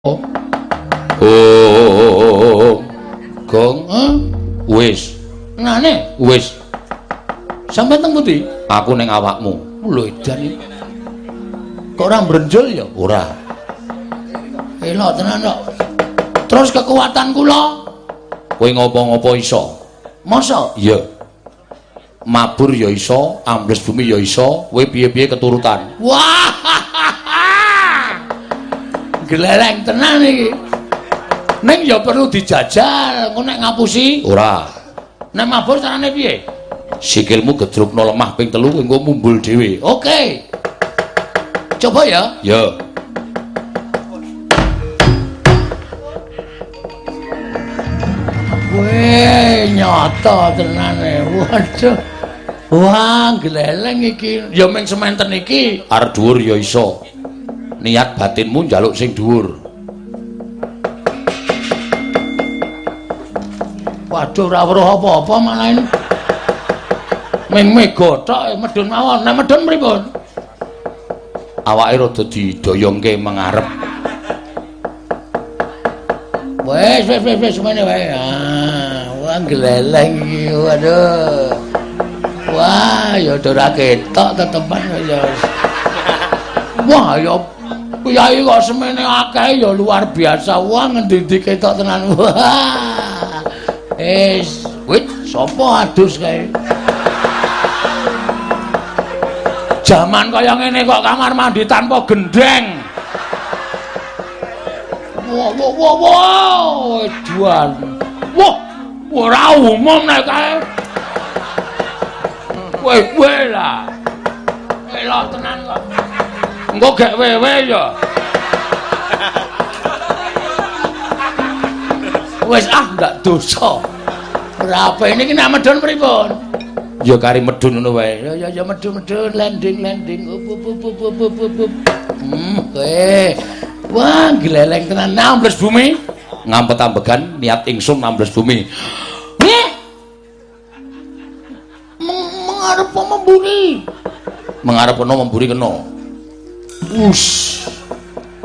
Oh. Gong, wis. Nane, wis. Sampeyan teng pundi? Aku ning awakmu. Lho edan iki. Kok ora mbrenjul ya? Ora. Elok tenan kok. Terus kekuatan kula? Kowe ngopo-ngopo iso? Masa? Iya. Mabur ya iso, ambles bumi ya iso, kowe piye-piye keturutan. Wah. Gleleng tenan iki. Ning ya perlu dijajal, engko nek ngapusi? Ora. Nek mabur carane piye? Sikilmu gedrukno lemah ping 3 engko mumbul dhewe. Oke. Coba ya. Ya. Weh, nyata tenane. Waduh. Wah, gleleng iki. Ya ming sementen iki. Arep dhuwur ya iso. Niat batinmu njaluk sing dhuwur. Waduh, ora weruh apa-apa malah ini. Ming mega tok medhun mawon. Nek medhun pripun? Awake rada didoyongke mengarep. Wes wes wes wes semene wae. Ah, wah gleleng iki. Waduh. Wah, ya ora ketok tetepan ya. Wah, ya priyayi kok semene akeh ya luar biasa. Wah, ngendi-endi ketok tenan. Wah. Wis, wit sapa adus kae? Jaman kaya ngene kok kamar mandi tanpa gendeng. Wah, wah, wah, wah, edan. Wah, ora umum nek kae. Kowe kowe lah. Elok tenan kok. Engko gek wewe ya. Wis ah ndak dosa. Ora apa ini ki nek medhun pripun? Ya kari medhun ngono wae. Ya ya ya medhun-medhun landing-landing. Up up up up up up up. Kowe. Wah, gleleng tenan ambles bumi. Ngampet-ambegan niat ingsun ambles bumi. Nggih. Mengarep memburi. Mengarep ana memburi kena. Us.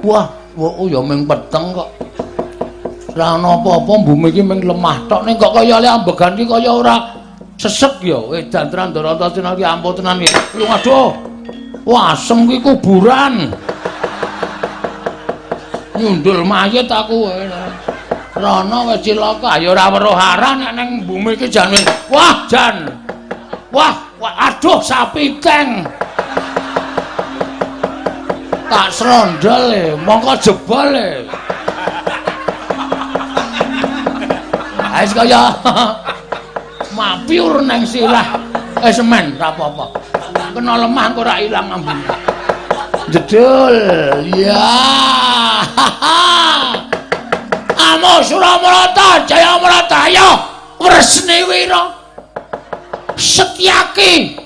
Wah, oh ya ming peteng kok. Ora ana apa-apa bumi iki ming lemah tok ning kok kaya le ambegan iki kaya ora sesek ya. Edan tenan Ndoranta tenan iki ampuh tenan iki. Aduh. Wah, asem ki kuburan. Nyundul mayit aku. Rono wis cilaka ya ora weruh arah nek ning bumi iki jan. Wah, jan. Wah, wah, aduh sapi teng. Tak srondol e, mongko jebol e. Wis kaya mapiur nang sirah. Semen ora apa-apa. Kena lemah kok ora ilang ambune. Jedul. Ya. Amo Suramarata Jayamarata ayo Wresni Wira. Setyaki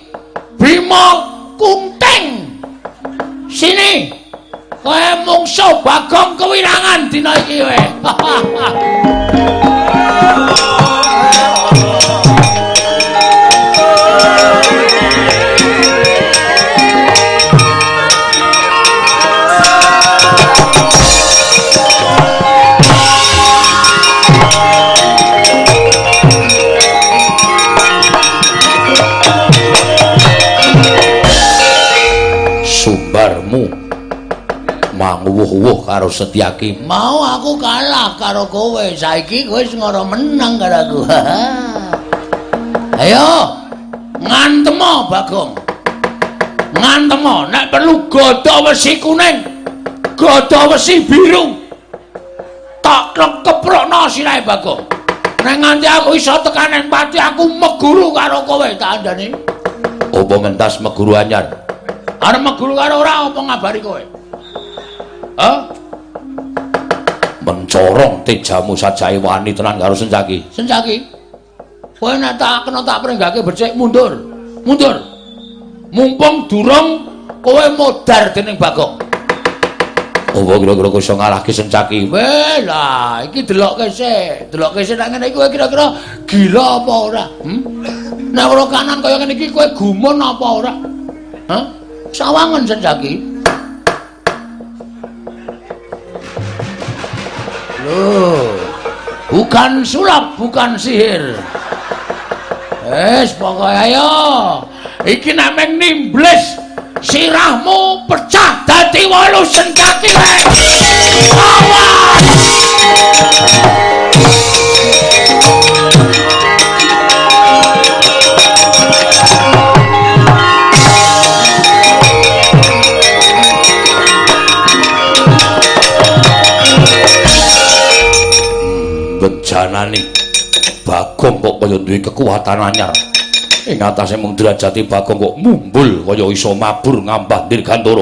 Bima Kunting. Sini. Kowe mungsuh Bagong kewirangan dina iki kowe. Sumbarmu manguwuh-wuh karo Setyaki. Mau aku kalah karo kowe, saiki kowe wis ngoro menang karo aku. Ayo ngantemo Bagong. Ngantemo nek perlu gada wesi kuning, gada wesi biru. Tak keprokno sirahe Bagong. Nek nganti aku iso tekan ning pati aku meguru karo kowe tak andani. Apa mentas meguru anyar? Arep meguru karo ora apa ngabari kowe? Hah? Mencorong tejamu sajae wani tenan karo Sencaki. Sencaki. Kowe nek tak kena tak prenggake becik mundur. Mundur. Mumpung durung kowe modar dening Bagong. Apa kira-kira kowe iso ngalahke Sencaki? Weh lah, iki delokke sik. Delokke sik nek ngene iki kowe kira-kira gila apa ora? Nek ora kanan kaya ngene iki kowe gumun apa ora? Hah? Sawangen Sencaki. Lho. Bukan sulap, bukan sihir. Wis pokoke ayo. Iki nek meng nimbles sirahmu pecah dadi 8 sendaki wae. Awas. Bejanane Bagong kok kaya duwe kekuatan anyar. Ing atase mung derajate Bagong kok mumbul kaya iso mabur ngambah Dirgantara.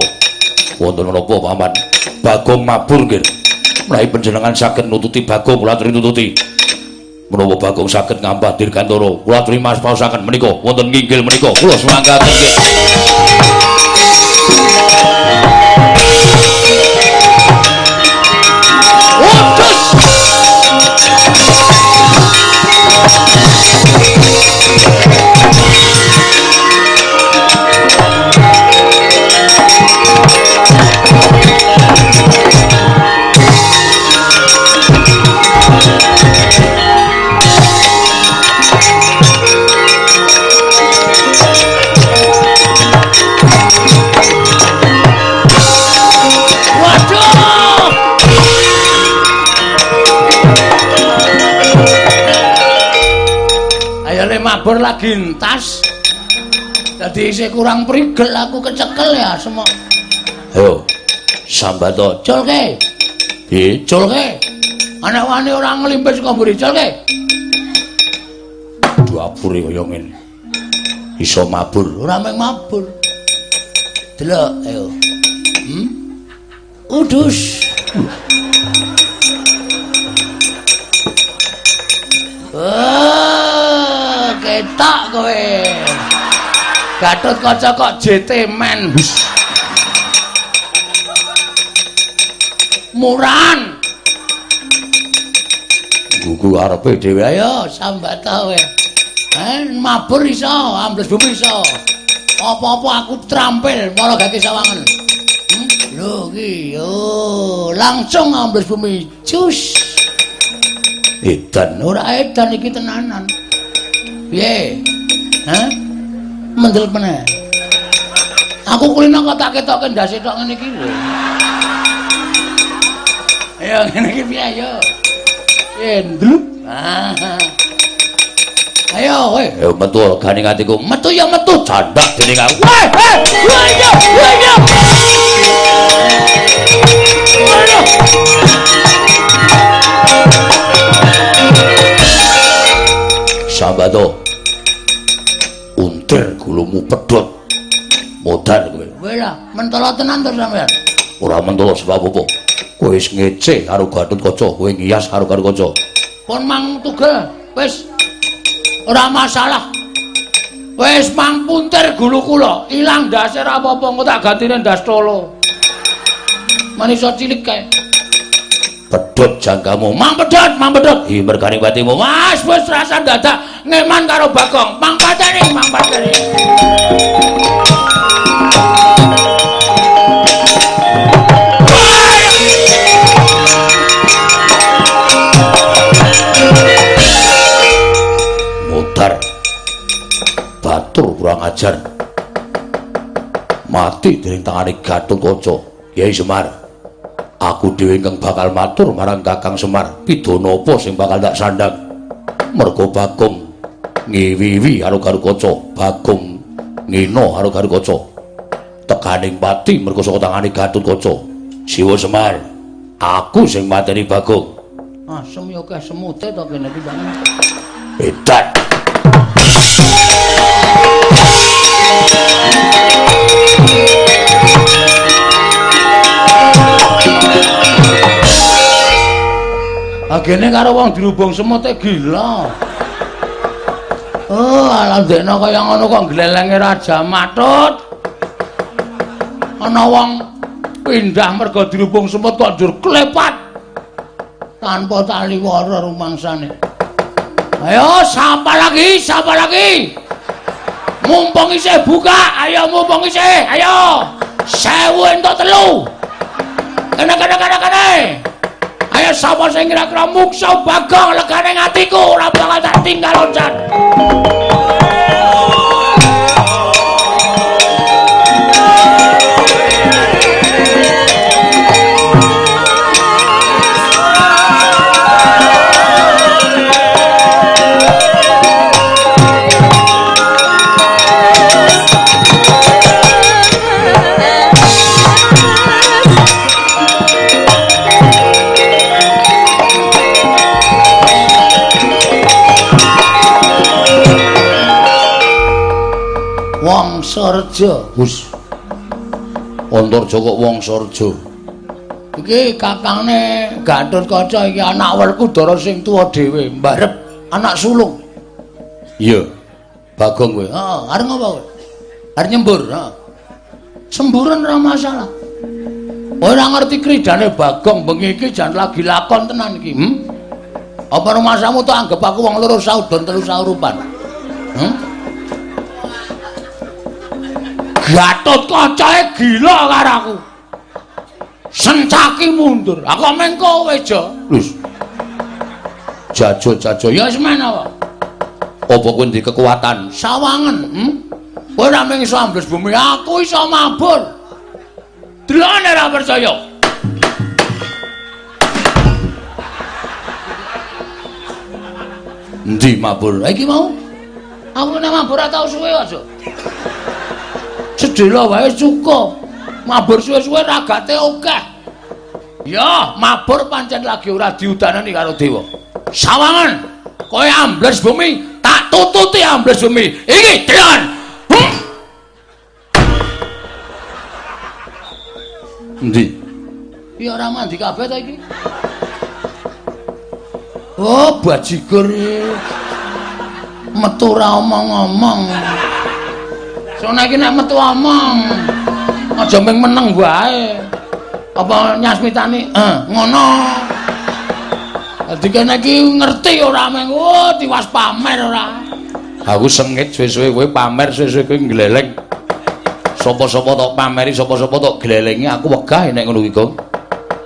Wonten menapa Paman? Bagong mabur nggih. Menawi panjenengan saged nututi Bagong kula aturi nututi. Menawa Bagong saged ngambah Dirgantara, kula aturi maspaosaken menika wonten nginggil menika kula sumanggaken nggih. Waduh! Mabur lagi entas. Dadi isih kurang prigel aku kecekel ya semok. Ayo sambato culke. Piye culke? Anak wani ora nglimpis saka mburi culke. Duapure kaya ngene. Iso mabur, ora mung mabur. Delok ayo. Udus. Oh, ketok kowe. Gatotkaca kok JT men. Murahan. Gugu arepe dhewe ayo sambat kowe. Mabur iso, ambles bumi iso. Apa-apa aku trampil malah gak sawangan. Lho iki yo langsung ambles bumi. Cus. Edan ora edan iki tenanan. Piye? Hah? Mendel meneh. Aku kulino kok tak ketoke ndase tok ngene iki lho. Ayo ngene iki piye ayo? Piye ndlup? Ayo kowe. Ayo metu ganing atiku. Metu ya metu jandak dening aku. Weh, weh, yo, weh yo. Ayo. Sambato. Untir gulumu pedhot. Modar kowe. Kowe lah mentolo tenan to sampean. Ora mentolo sebab apa? Kowe wis ngece karo Gatotkaca, kowe ngiyas karo Gatotkaca. Kon mang tugel, wis ora masalah. Wis mang puntir gulu kula, ilang ndase ora apa-apa, engko tak gantine ndas tolo. Manisa cilik kae. Pedhot janggamu, mang pedhot, mang pedhot. Hi merganing patimu. Mas wis rasa dadak ngeman karo Bagong. Mang pateni, mang pateni. Modar. Batur kurang ajar. Mati dening tangane Gatotkaca. Kyai Semar. Aku dhewe ingkang bakal matur marang Kakang Semar, pidana apa sing bakal tak sandhang? Merga Bagong ngiwiwi karo Gatotkaca, Bagong ngina karo Gatotkaca. Tekaning pati merga saka tangane Gatotkaca. Siwa Semar, aku sing mateni Bagong. Asem ya akeh semute to kene iki, Bang. Edan. Agene karo wong dirubung semute gila. Oh, ala ndekno kaya ngono kok glelenge Raja Matut. Ana wong pindah merga dirubung semut kok njur klepat. Tanpa tali wara rumangsane. Ayo, sapa lagi? Sapa lagi? Mumpung isih buka, ayo mumpung isih, ayo. 1000 entuk 3. Kene kene kene kene. Ayo sapa sing kira-kira muksa Bagong legane atiku ora bakal tak tinggal loncat. Wangsareja. Hus. Antarja kok Wangsareja. Iki kakangne Gatotkaca iki anak Werkudara sing tuwa dhewe, mbarep anak sulung. Iya. Bagong kowe. Heeh, arep ngopo kowe? Arep nyembur, heeh. Semburan ora masalah. Ora ngerti kridane Bagong bengi iki jan lagi lakon tenan iki. Apa rumasamu tok anggap aku wong loro saudon telu saurupan? Gatotkacae gila karo aku. Sencaki mundur. Aku meng kowe, Jo. Lus. Jajo-jajo. Ya wis men apa? Apa kowe ndek kekuatan? Sawangen, Kowe ora mung iso ambles bumi, aku iso mabur. Delokne ora percaya. Endi mabur? Iki mau. Aku nek mabur ora tau suwe aja. Sedhela wae cukup. Mabur suwe-suwe ragate akeh. Ya, mabur pancen lagi ora diudanani karo dewa. Sawangan, kowe ambles bumi, tak tututi ambles bumi. Iki delan. Endi? Ya ora mandi kabeh ta iki. Oh, bajigur. Metu ora omong-omong. Sono iki nek metu omong. Aja mung meneng wae. Apa nyasmitani? Ngono. Dadi kene iki ngerti ora mung oh tiwas pamer ora. Aku sengit suwe-suwe kowe pamer, suwe-suwe kowe ngleleng. Sapa-sapa tok pameri, sapa-sapa tok glelengi, aku wegah nek ngono kuwi, Gong.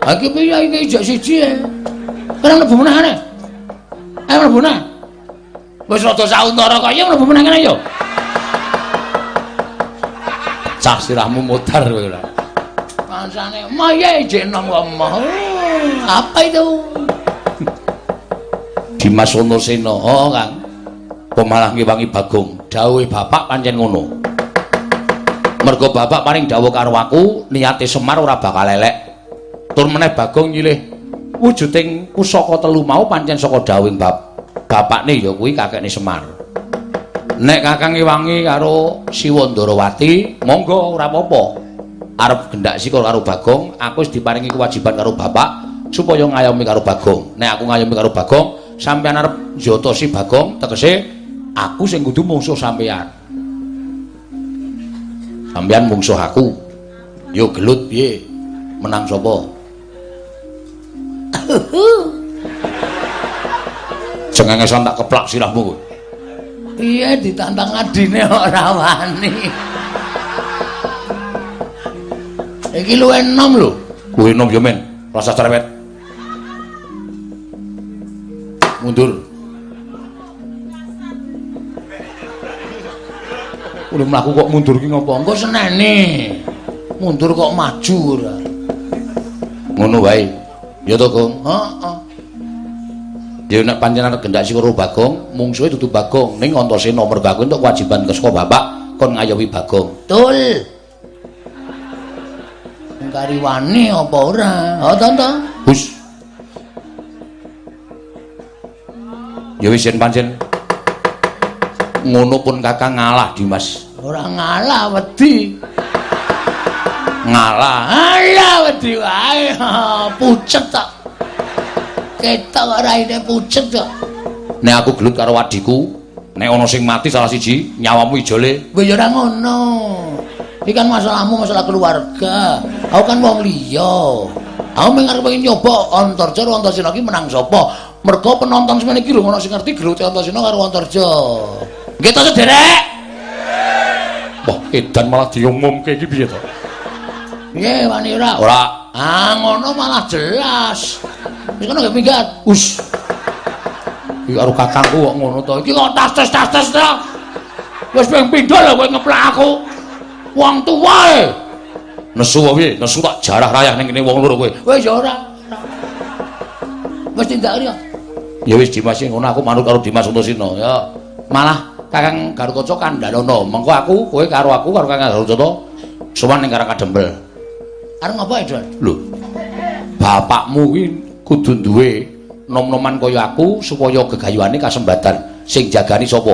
Ha iki piye iki ijek siji e. Kene mlebu meneh kene. Ayo mlebu meneh. Wis rada sauntara kaya mlebu meneh kene yo. Cah sirahmu modar kowe ora. Pancane maye ijek enom kok emoh. Apa itu? Dimas Antasena. Oh, Kang. Apa malah ngewangi Bagong? Dawuhe bapak pancen ngono. Mergo bapak paring dawuh karo aku, niate Semar ora bakal elek. Tur meneh Bagong nyilih wujuding pusaka telu mau pancen saka dawuhing bapakne ya kuwi kakekne Semar. Nek kakang ngewangi karo Siwa Ndarawati, monggo ora apa-apa. Arep gendak sikil karo Bagong, aku wis diparingi kewajiban karo bapak supaya ngayomi karo Bagong. Nek aku ngayomi karo Bagong, sampeyan arep njotosi Bagong, tegese aku sing kudu mungsuh sampeyan. Sampeyan mungsuh aku. Yo gelut piye? Menang sapa? Cengengesan tak keplak sirahmu kowe. Piye ditantang adine ora wani. Iki luwih enom lho. Kuwi enom yo men, rasa cerewet. Mundur. Udah mlaku kok mundur ki ngopo? Engko senene. Mundur kok maju ora. Ngono wae. Ya to, Gong? Heeh. Ya nek pancen arep gendak sikoro Bagong, mungsuhe dudu Bagong, ning Antasena mergo aku entuk kewajiban saka bapak kon ngayomi Bagong. Betul. Kari wani apa ora? Ha to to. Hus. Ya wis yen pancen ngono pun kakang ngalah Dimas. Ora ngalah wedi. Ngalah. Alah wedi wae. Pucet tok. Ketok raine pucet kok. Nek aku gelut karo adhiku, nek ana sing mati salah siji, nyawamu ijole. Wis ya ora ngono. Iki kan masalahmu masalah keluarga. Aku kan wong liya. Aku mung arep pengen nyoba Antarja karo Antasena iki menang sapa? Mergo penonton semene iki lho ana sing ngerti gelute Antasena karo Antarja. Nggih to, Sederek? Wah, edan malah diumumke iki piye to? Piye wani ora? Ora. Pak. Ah, ngono malah jelas. Wis kono nggih minggat. Us. Iki karo kakangku kok ngono to. Iki kok tas-tas to. Wis ping pindho lho kowe ngeplak aku. Wong tuwa e. Nesu apa piye? Nesu tak jarah rayah ning kene wong loro kowe. Wis ya ora. Wis tindak riyo. Ya wis Dimas ngono aku manut karo Dimas Antasena. Ya. Malah Kakang Garukaca kandhanono. Mengko aku kowe karo aku karo Kakang Garukaca sowan ning Karang Kadempel. Arep ngapa, Edward? Lho. Bapakmu kuwi kudu duwe nom-noman kaya aku supaya gegayuhane kasembatan. Sing jagani sapa?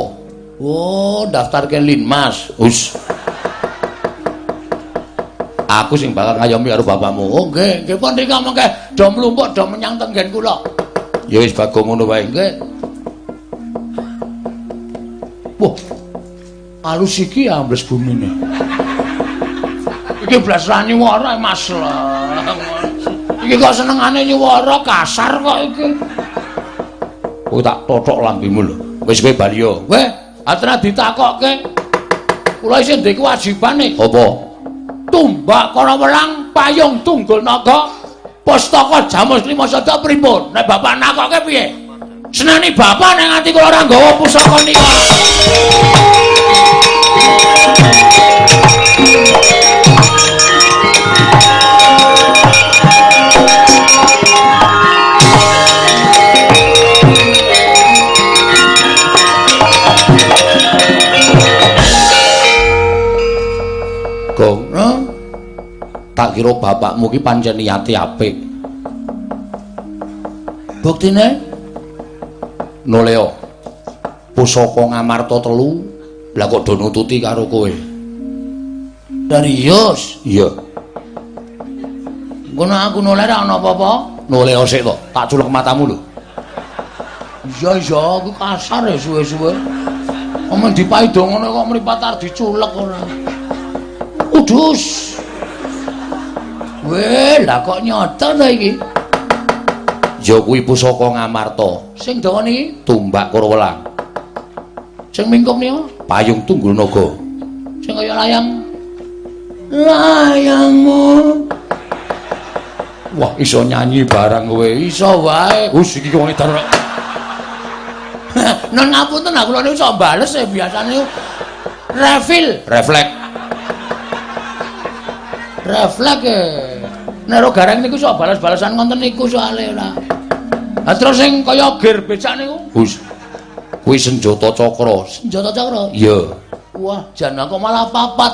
Oh, daftarke Linmas. Us. Aku sing bakal ngayomi karo bapakmu. Oh, nggih, nggih pun rika mengke do mlumpuk do menyang tenggen kula. Ya wis Bagong ngono wae, nggih. Wah. Alus iki ambles bumine. Iki blas ra nyuwara Mas. Iki kok senengane nyuwara kasar kok iki. Kowe tak tothok lambemu lho. Wis kowe bali yo. Kowe atra ditakokke. Kula isih ndek kewajibane. Apa? Tumbak Karawelang payung tunggul naga pustaka Jamus Lima Sada pripun? Nek bapak nakokke piye? Seneni bapak nek nganti kula ora nggawa pusaka nika. Gong, tak kira bapakmu ki pancen niate apik. Buktine noleo pusaka Ngamarta telu, lah kok do nututi karo kowe. Serius? Iya. Ngono aku noleh ra ana apa-apa. Noleo sik to, tak culek matamu lho. Iya iya, aku kasar ya suwe-suwe. Omong dipaido ngono kok mripat arep diculek ora. Kudus. Weh, lah kok nyoto ta iki? Ya kuwi pusaka Ngamarta. Sing dawa niki tumbak Karawelang. Sing mingkup niku payung tunggul naga. Sing kaya layang. Layangmu. Wah, iso nyanyi barang kowe. Iso wae. Wis iki wong edan. Nun ngapunten, aku kula niku iso bales e biasane refil, refleks. Refleks e. Nek ro gareng niku iso balas-balasan ngoten niku soalé ora. Lah terus sing kaya gear becak niku? Wis. Kuwi senjata cakra. Senjata cakra? Iya. Wah, jan kok malah papat.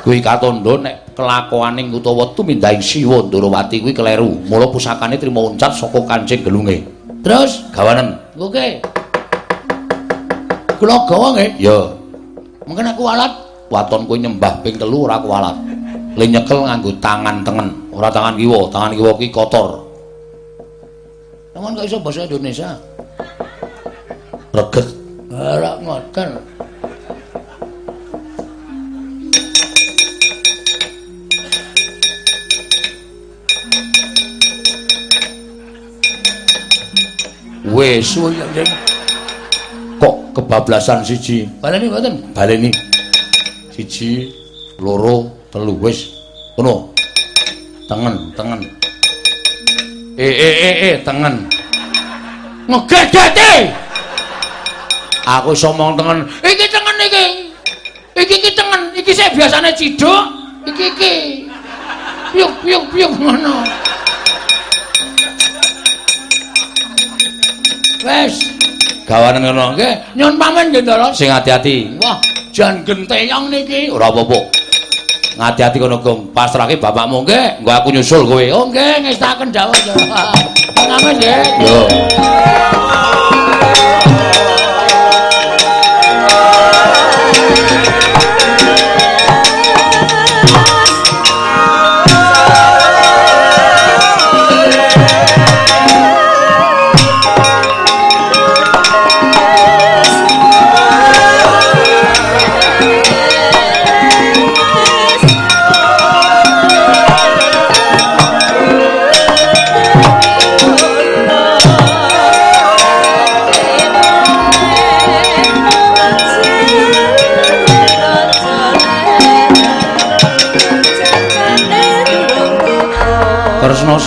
Kuwi katandha nek kelakuaning utawa tumindahing Siwa Ndorowati kuwi keleru. Mula pusakane trima uncat saka kancing gelunge. Terus gawanen. Oke. Kula gawa nggih? Iya. Mungkin aku kuwalat, waton kowe nyembah ping 3 ora kuwalat. Le nyekel nganggo tangan tengen, ora tangan kiwa ki kotor. Sampeyan kok iso basa Indonesia? Reget. Ora ngoten. Wis kok kebablasan siji. Baleni mboten? Baleni. 1, 2, 3 wis. Ngono. Tengen, tengen. Tengen. Ngegedete. Aku iso omong tengen. Iki tengen iki. Iki iki tengen. Iki sik biasane ciduk, iki iki. Piuk piuk piuk ngono. Wes, gawanen ngono. Nggih, nyun pamit nggih, Ndara. Sing ati-ati. Wah, jan genteyong niki. Ora apa-apa. Ngati-ati kono, Gong. Pasrahke bapakmu nggih, nggo aku nyusul kowe. Oh, nggih, ngestaken dawuh. Pamit nggih. Yo.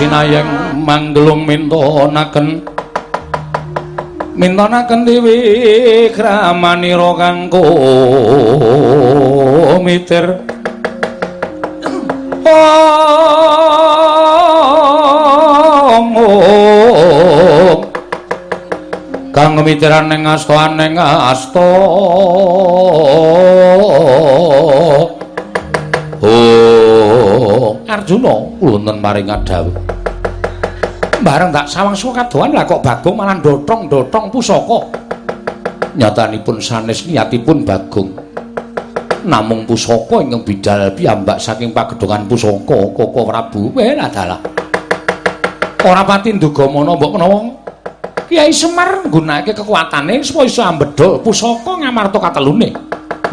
Sinayeng manggelung mintonaken mintonaken dewi kramanira kang kumitir. Om om kang mitiran ning asta ning asta. Oh Arjuna wonten maring dawuh. Bareng tak sawang suwa kadohan lah kok Bagong malah dotong-dotong pusaka. Nyatanipun sanes niatipun Bagong. Namung pusaka ingkang bidal piyambak saking pagedhongan pusaka Koko Prabu. Weh dalah. Ora pati nduga mana mbok menawa Kyai Semar nggunakake kekuatane supaya iso ambedhol pusaka Ngamarta katelune.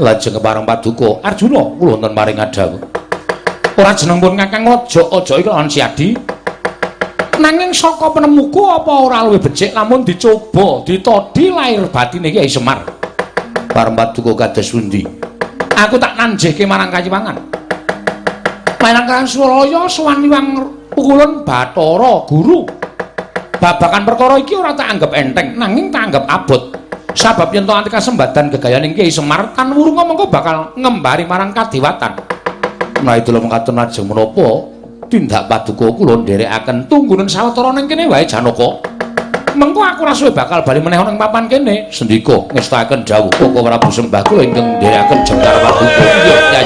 Lajeng kepareng paduka Arjuna kula wonten maring dawuh. Ora jeneng pun Kakang aja-aja iki lan Siadi. Nanging saka penemuku apa ora luwih becik lamun dicoba ditodi lahir batine Kyai Semar. Pareng paduka kados pundi? Aku tak nanjihke marang Kayiwangan. Marang Kang Suralaya sowan liwang pukulun Bathara Guru. Babagan perkara iki ora tak anggap enteng, nanging tak anggap abot. Sabab yen to anti kasembadan gegayaning Kyai Semar tan wurunga mengko bakal ngembari marang kadewatan. Menawi kula mekaten lajeng menapa tindak paduka kula nderekaken tunggunen sawetara ning kene wae Janaka. Mengko aku ora suwe bakal bali meneh ana ing papan kene. Sendika ngestakaken dawuh Koko Prabu sembah kula ingkang nderekaken jengkar paduka. Iya, Kyai.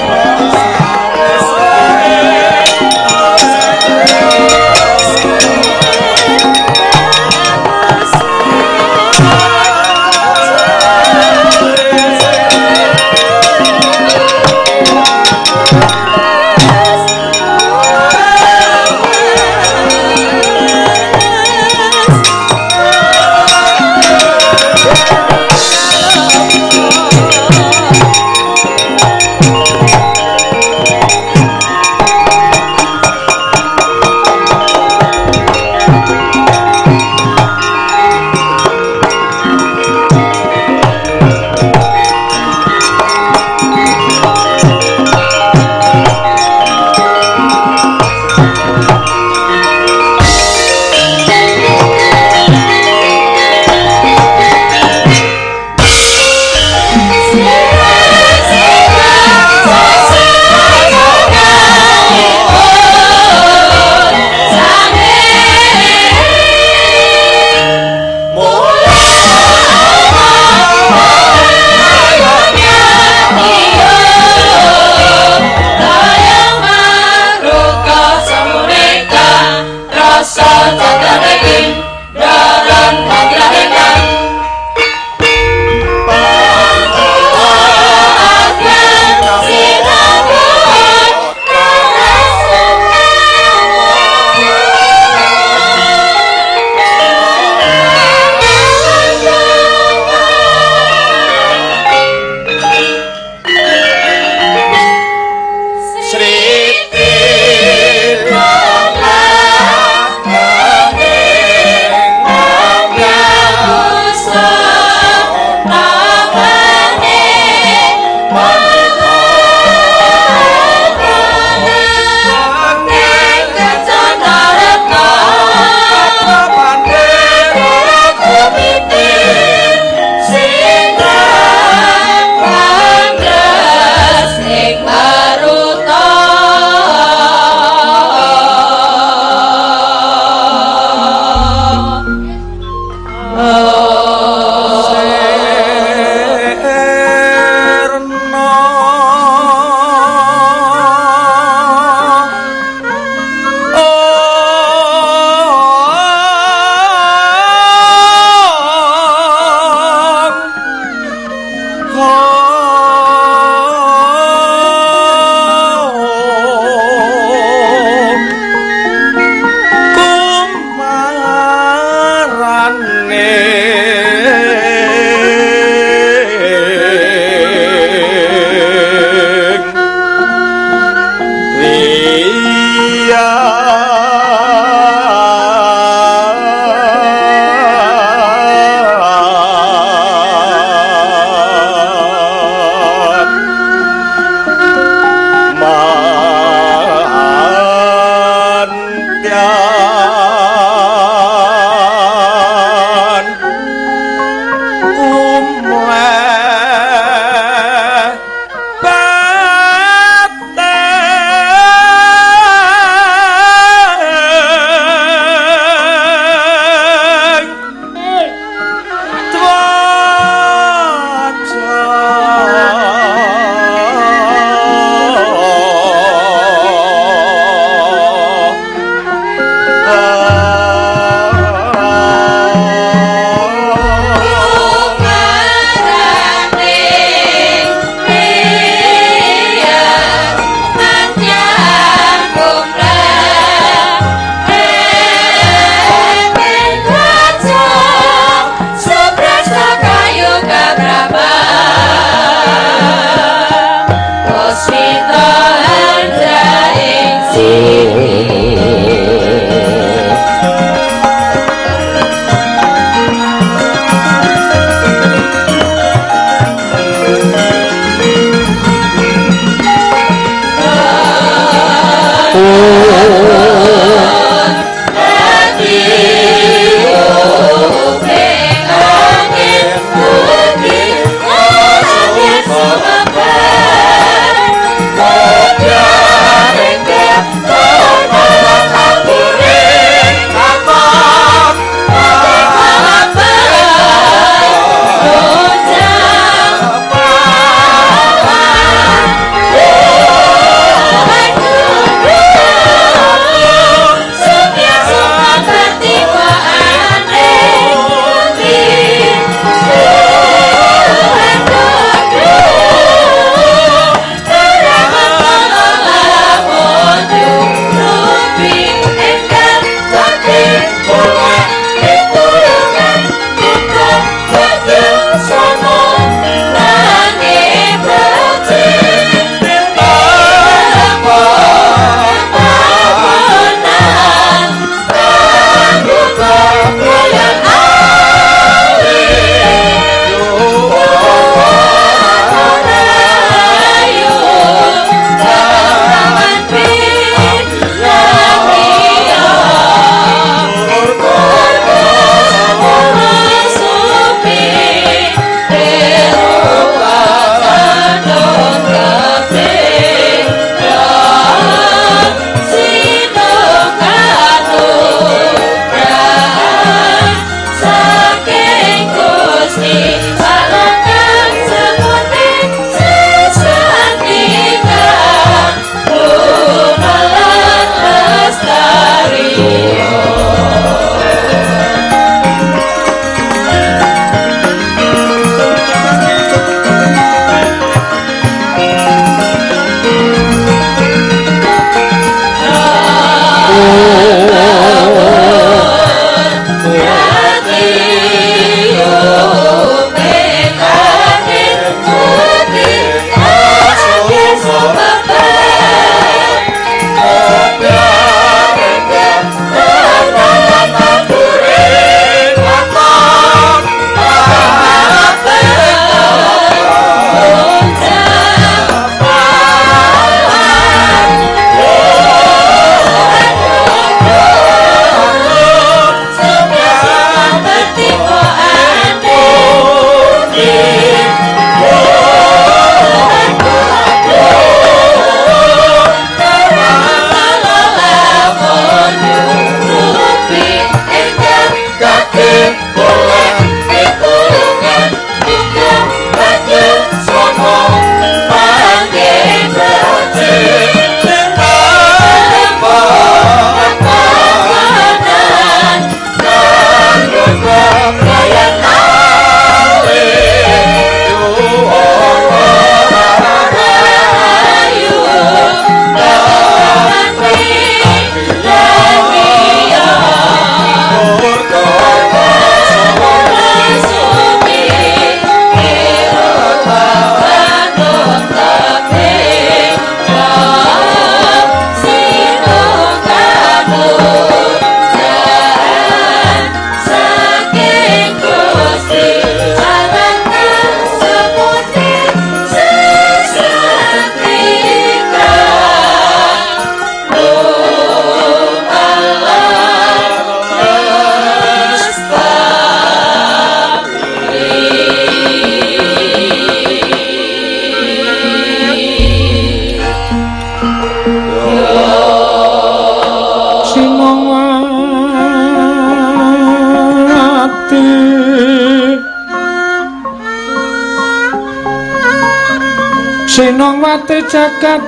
Sinongwati jagat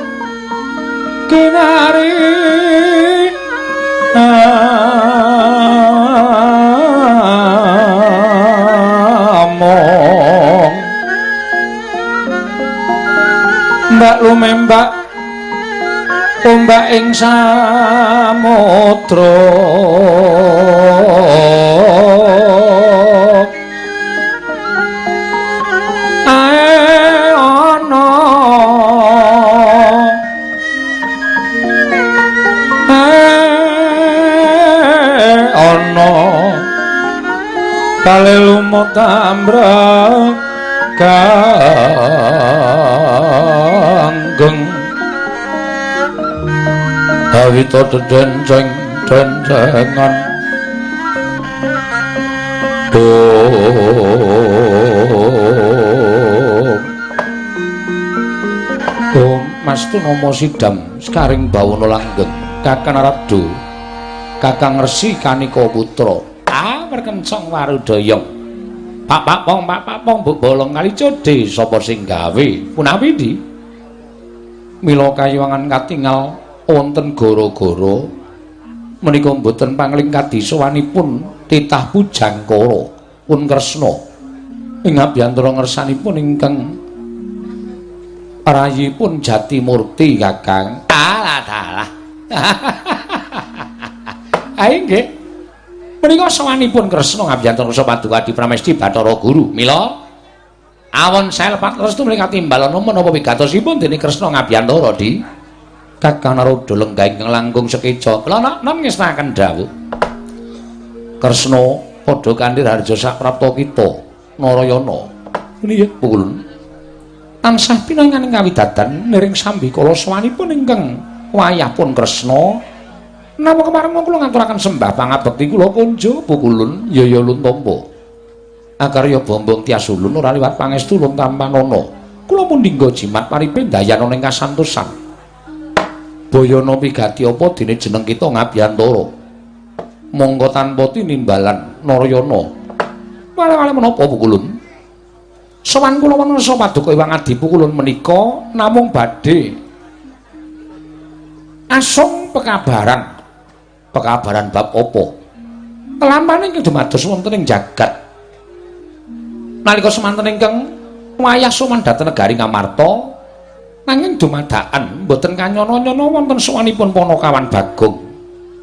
kinari among mbak lumembak ombak ing samudra ae ana ae ana bale lumut ambrek ganggeng awita dedenceng dencengan Om Mas Tunama Sidam sekaring bawana langgeng Kakang Narada Kakang Resi Kanika Putra ah perkencong warudayang Pak pak pong pak pak pong buk bolong kali code sapa sing gawe punawi ndi mila kayiwangan katingal wonten gara-gara menika mboten pangling kadisawanipun titah Pujangkara pun Kresna ing abiyantara ngersanipun ingkang rayipun Jatimurti Kakang. Alah dalah. Ae nggih. Menika sawanipun Kresna ngabiyantara Paduka Adi Pramesti Bathara Guru. Mila awon sael patrestu menika timbalana menapa wigatosipun dening Kresna ngabiyantara di Kakang Narada lenggah ingkang langkung sekeca. Kula nem ngestakaken dawuh. Kresna padha kanthi harja saprapta kita Narayana. Nggih pukulun. Tansah pinanganing kawidadan niring sambikala sawanipun ingkang wayah pun Kresna. Napa kemareng kula ngaturaken sembah pangabekti kula kunjo pukulun yaya luntampa. Akarya bombong tias ulun ora liwat pangestu lun tampanana. Kula mundingga jimat paripe ndayana ing kasantosan. Bayana pigati apa dene jeneng kita ngabiyantara. Monggo tanpa tinimbalan Narayana. Wale-wale menapa pukulun? Sowan kula wonten paduka Iwang Adi pukulun menika namung badhe asung pekabaran. Pekabaran bab apa? Lampane ingkang dumados wonten ing jagat. Nalika semanten ingkang wayah sowan dhateng negari Ngamarta, nanging dumadakan mboten kanyana-nyana wonten sowanipun Panakawan Bagong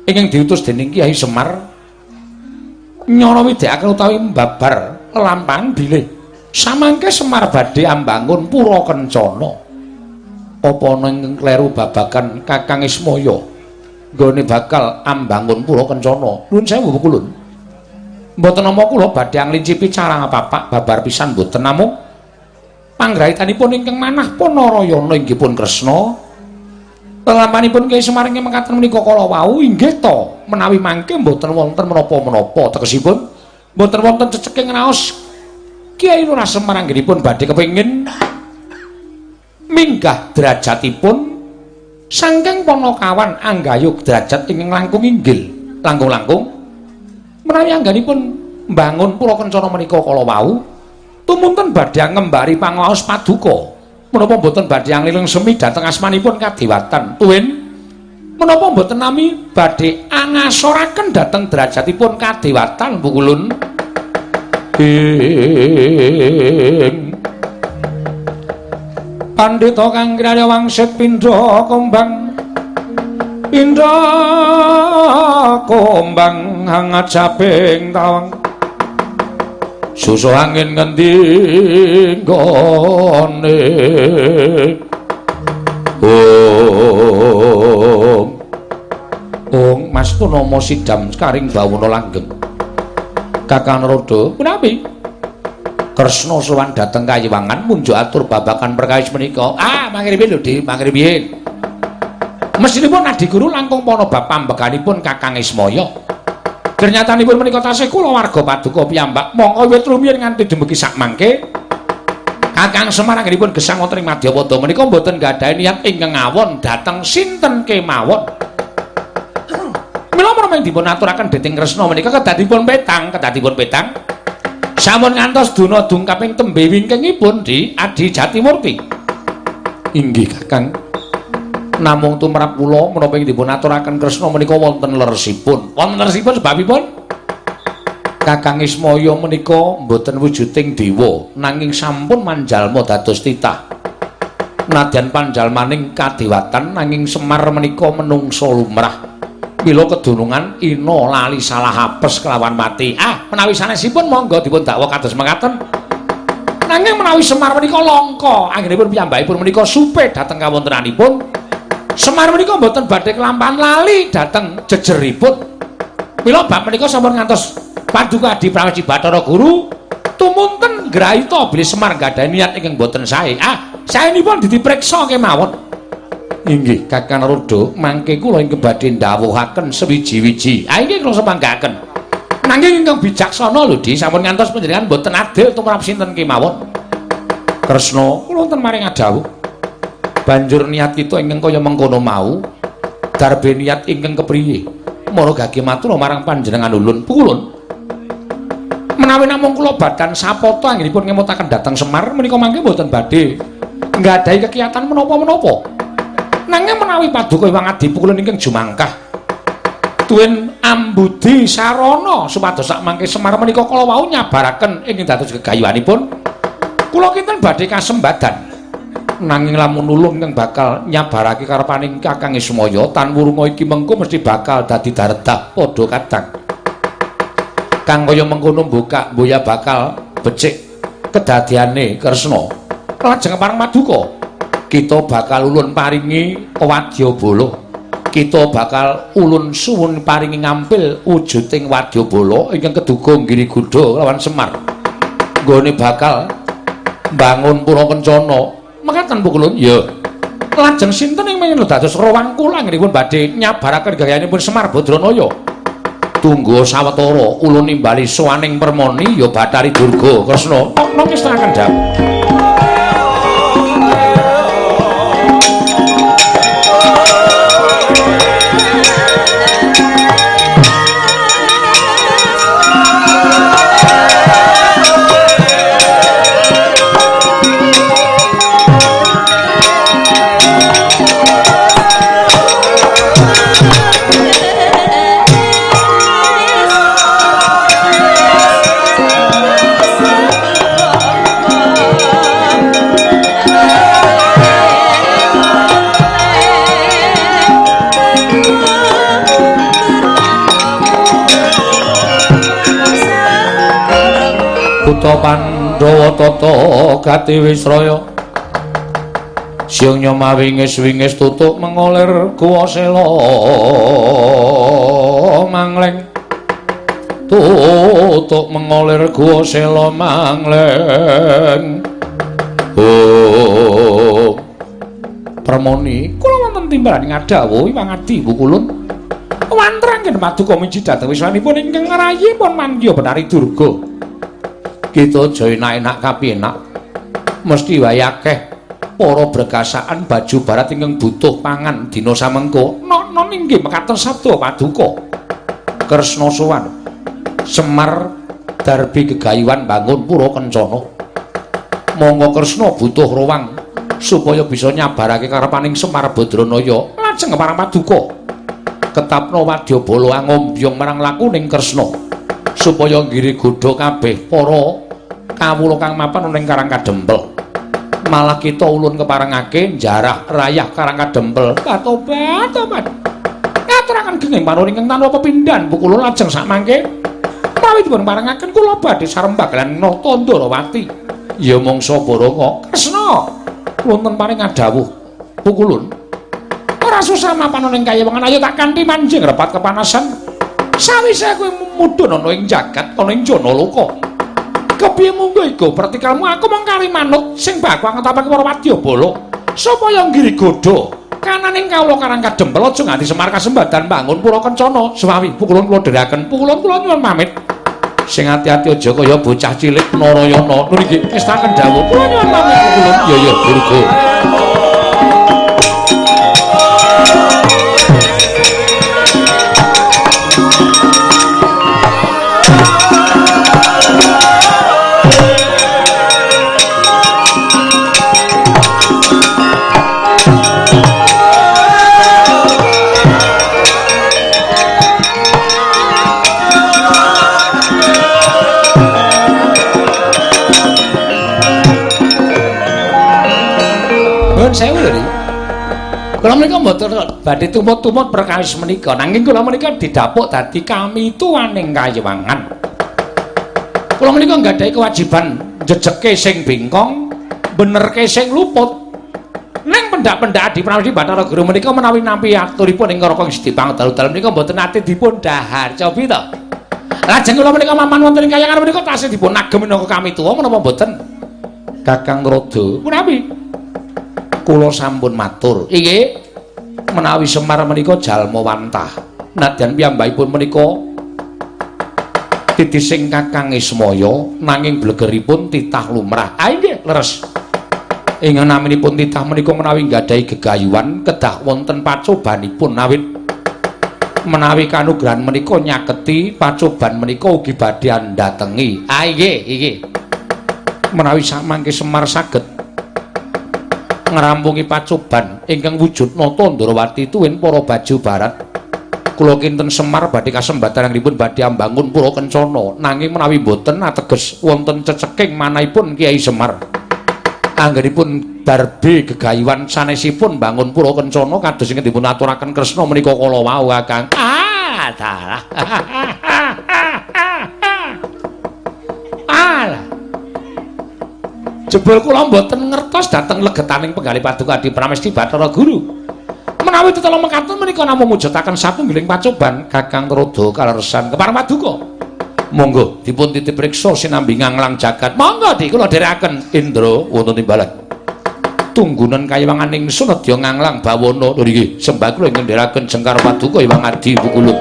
ingkang diutus dening Kyai Semar nyana widhekaken utawi mbabar lelampahan bilih samangke Semar badhe ambangun pura kencana. Apa ana ingkang kleru babagan Kakang Ismaya nggone bakal ambangun pura kencana? Nuwun sewu pukulun. Mboten nama kula badhe anglincipi carang papak babar pisan mboten namung panggrahitanipun ingkang manah pun Narayana inggih pun Kresna. Lelampanipun Kyai Semar ingkang mekaten menika kala wau inggih ta menawi mangke mboten wonten menapa-menapa tegesipun mboten wonten ceceking raos Kyai Lurah Semar anggenipun badhe kepengin minggah derajatipun saking Panakawan anggayuh derajat ingkang langkung inggil langkung-langkung menawi anggenipun mbangun pura kencana menika kala wau tumunten badhe ngembari pangaos paduka menapa mboten badhe angliling semi dhateng asmanipun kadewatan tuwin menapa mboten nami badhe angasoraken dhateng derajatipun kadewatan pukulun ing pandhita kang kinarya wangsit pindha kumbang pindha kumbang hangat japing tawang susu angin ngendi nggone Om Om Mas Tunama Sidam sekaring bawana langgeng Kakang Narada punapi Kresna sowan dhateng kayiwangan munjuk atur babagan perkawis menika. Ah mangrimin lho Dik, mangrimin. Mestinipun Adi Guru langkung pana bab pambeganipun Kakang Ismaya. Ternyatanipun menika tasih kula warga paduka piyambak mongko wiwit rumiyin nganti dumugi sakmangke Kakang Semar anggenipun gesang wonten ing Madyapada menika mboten gadhahi niat ingkang ngawon dhateng sinten kemawon. Mila menapa dipun aturaken dening Kresna menika kedadipun petang, kedadipun petang. Sampun ngantos duna dungkaping tembe wingkingipun di Adi Jatimurti. Inggih Kakang. Namung tumrap kula menapa ing dipun aturaken Kresna menika wonten leresipun. Wonten leresipun sebabipun Kakang Ismaya menika mboten wujuding dewa nanging sampun manjalma dados titah. Nadyan panjalmaning kadewatan nanging Semar menika menungsa lumrah. Mila kedunungan ina lali salah apes kelawan mati. Ah, menawi sanesipun monggo dipun dakwa kados mekaten. Nanging menawi Semar menika langka, anggenipun piyambakipun menika supe dhateng kawontenanipun. Semar menika mboten badhe kelampahan lali dhateng jejeripun. Mila bab menika sampun ngantos Paduka Adi Prawaji Bathara Guru tumunten ngrayita bilih Semar nggadahi niat ingkang boten sae. Ah, saenipun dipriksa kemawon. Inggih Kakang Narada, mangke kula ingkang badhe ndhawuhaken sewiji-wiji. Ah inggih kula sepanggaken. Nanging ingkang bijaksana lho Di, sampun ngantos panjenengan mboten adil tumrap sinten kemawon. Kresna, kula wonten maring adhawuh. Banjur niat kita ingkang kaya mengkono mau, darbe niat ingkang kepriye? Mara gage matur marang panjenengan ulun pukulun. Menawi namung kula badan sapata anggenipun ngemutaken dhateng Semar menika mangke mboten badhe nggadahi kekiatan menapa-menapa. Nanging menawi paduka Hyang Adi pukulun ingkang jumangkah tuwin ambudi sarana supados sak mangke Semar menika kala wau nyabaraken ingkang dados gegayuhanipun kula kinten badhe kasembadan. Nanging lamun ulung ingkang bakal nyabarake karepaning Kakang Ismaya tan wurunga iki mengko mesti bakal dadi daredah padha kadang. Kang kaya mengkono mbokak mboya bakal becik kedadiane Kresna. Lajeng pareng paduka kita bakal ulun paringi wadyabala. Kita bakal ulun suwun paringi ngampil wujuding wadyabala ingkang keduga Girigudha lawan Semar. Nggone bakal mbangun pura kencana. Mekaten pukulun? Ya. Lajeng sinten ing mengen dados rawang kula anggenipun badhe nyabaraken gayanipun Semar Badranaya? Tunggu sawetara ulun nimbali sowaning Permoni ya Bathari Durga Kresna. Napa kestaken dawuh? Kutha Pandhawa tata gati wisraya siang nyomawingis-wingis tutuk mengolir guwa sela mangleng tutuk mengolir guwa sela mangleng. Oh Permoni kula wonten timbalan ngadhawuhi Wangadi Pukulun wantrangken paduka miji dhateng wiswanipun ingkang ngrayipun mangya Bathari Durga. Kita aja enak-enak kapinak mesti wae akeh para berkasaan baju barat ingkang butuh pangan dina samengko. Nono inggih mekaten sabda paduka. Kresna sowan Semar darbi gegayuhan bangun pura kencana. Monggo Kresna butuh ruwang supaya bisa nyabarake karepaning Semar Badranaya. Lajeng marang paduka ketapna wadyabala angombyong marang lakuning Kresna supaya nggirigodha kabeh para kawula kang mapan ning Karang Kadempel. Malah kita ulun keparengake njarah rayah Karang Kadempel. Tobat tobat. Ngaturaken genging panuwun ingkang tanpa pepindhan pukulun lajeng sakmangke menawi dipun parengaken kula badhe sarembag lan nata Ndarawati. Ya mangsa baranga Kresna wonten paring adhawuh pukulun. Ora susah mapan ning kayewengan ayo tak kanthi manjing repat kepanasan. Sawise kowe mudhun ana ing jagat ana ing Janaloka. Kepiye munggo iku pertikalmu aku mung kari manut sing bakal ngetapake para wadyabala supaya nggirigodha kananing kawula Karang Kadempel aja nganti Semar kasembadan bangun pura kencana. Suwawi pukulun kula dherekaken pukulun kula nyuwun pamit. Sing ati-ati aja kaya bocah cilik Narayana. Nun iki estaken dawuh kula nyuwun pamit pukulun. Ya ya Durga. sewu lho niki. Kula menika mboten badhe tumut-tumut perkawis menika, nanging kula menika didapuk dadi kamituwaning kayiwangan. Kula menika nggadahi kewajiban njejeke sing bengkong, benerke sing luput. Ning pendak-pendak Adi Pramesti Bathara Guru menika menawi nampi aturipun ing Raka Sedipang dalu-dalu menika mboten nate dipun dhahar. Cobi to. Lajeng kula menika maman wonten ing kayangan menika tasih dipun agem minangka kamituwa menapa mboten? Kakang Rada, punawi kula sampun matur. Inggih, menawi Semar menika jalma wantah. Nadyan piyambakipun menika titising Kakang Ismaya nanging blegeripun titah lumrah. Ah inggih, leres. Ing naminipun titah menika menawi nggadahi gegayuhan kedah wonten pacobanipun awit menawi kanugrahan menika nyaketi pacoban menika ugi badhe andhatengi. Ah inggih, inggih. Menawi samangke Semar saged ngrampungi pacoban ingkang wujud nata Ndrawati tuwin para baju barat, kula kinten Semar badhe kasembatanipun badhe ambangun pura kencana. Nanging menawi mboten ateges wonten ceceking manahipun Kyai Semar. Anggenipun darbe gegayuhan sanesipun bangun pura kencana kados ingkang dipun aturaken Kresna menika kala wau Kakang. Ah, dalah. Alah. Jebul kula mboten ngertos dhateng legetaning penggalih paduka Adi Pramesti Bathara Guru. Menawi tetela mekaten menika namung mujudaken satunggiling pacoban Kakang Rada kaleresan kepareng paduka. Monggo dipun titip priksa sinambi nganglang jagat. Monggo di kula dherekaken Indra wonten timbalan. Tunggunan kayiwangan ingsun nedya nganglang bawana. Lho nggih, sembah kula ingkang dherekaken jengkar paduka Hyang Adi Pukulun.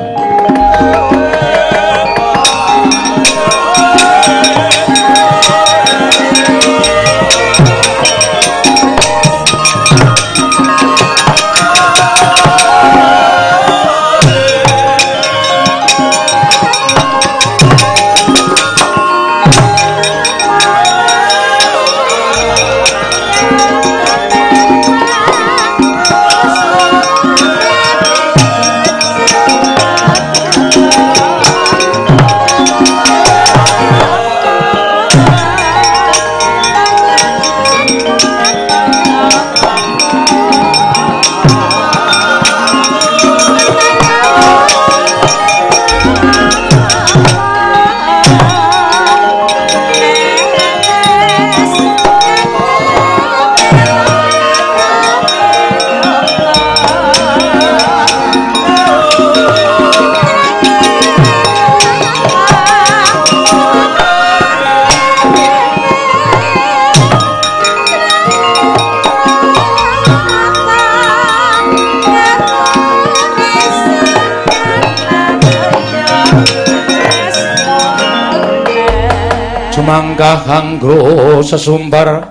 Mangkah anggo sesumbar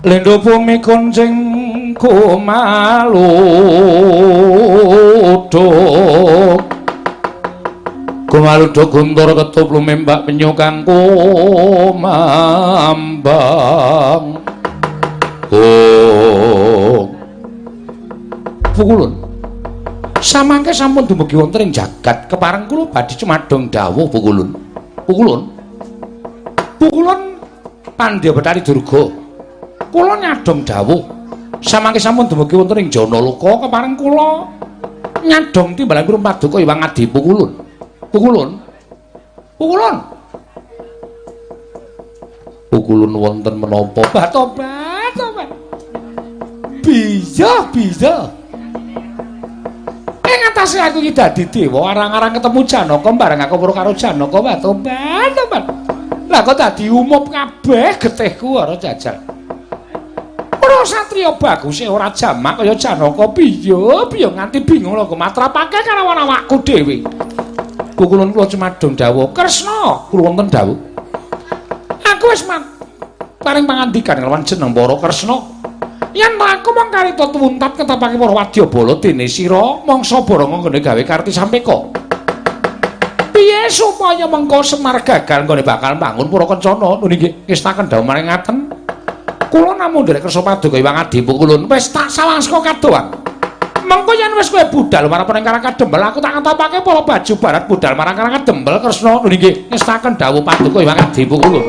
lindhu bumi kuncing kumaluduk kumaluduk guntur ketup lumembak penyu kang kumambang. Oh pukulun samangke sampun dumugi wonten ing jagat kepareng kula badhe cumadong dawuh pukulun. Pukulun Pukulun Pandya Bathari Durga, kula nyadong dawuh samangke sampun dumugi wonten ing Janaloka kepareng kula nyadong timbalan kula paduka Hyang Adi Pukulun. Pukulun. Pukulun. Pukulun wonten menapa? Tobat, tobat. Bisa, bisa. Ing atase aku iki dadi dewa arang-arang ketemu Janaka bareng aku weruh karo Janaka, tobat, tobat. Lah kok dadi umup kabeh getihku ora jajal. Ora satriya baguse ora jamak kaya Janaka piye piye nganti bingung lho matrapake karo awakku dhewe. Pukulun kula cumadong dawuh, Kresna, kula wonten dawuh. Aku wis paring pangandikan kelawan jeneng para Kresna. Yen aku mung karita tuwuntat ketapake para wadyabala dene sira mangsa baranga nggone gawe karti sampeka. Piye supaya mengko Semar gagal nggone bakal mbangun pura kencana? Lho nggih, ngestaken dawuh maring ngaten. Kula namung nderek kersa paduka Hyang Adi Pukulun. Wis tak sawang saka kadohan. Mengko yen wis kowe budal marang ing Karang Kadempel, aku tak ngetopake para baju barat budal marang Karang Kadempel Kresna. Lho nggih, ngestaken dawuh paduka Hyang Adi Pukulun.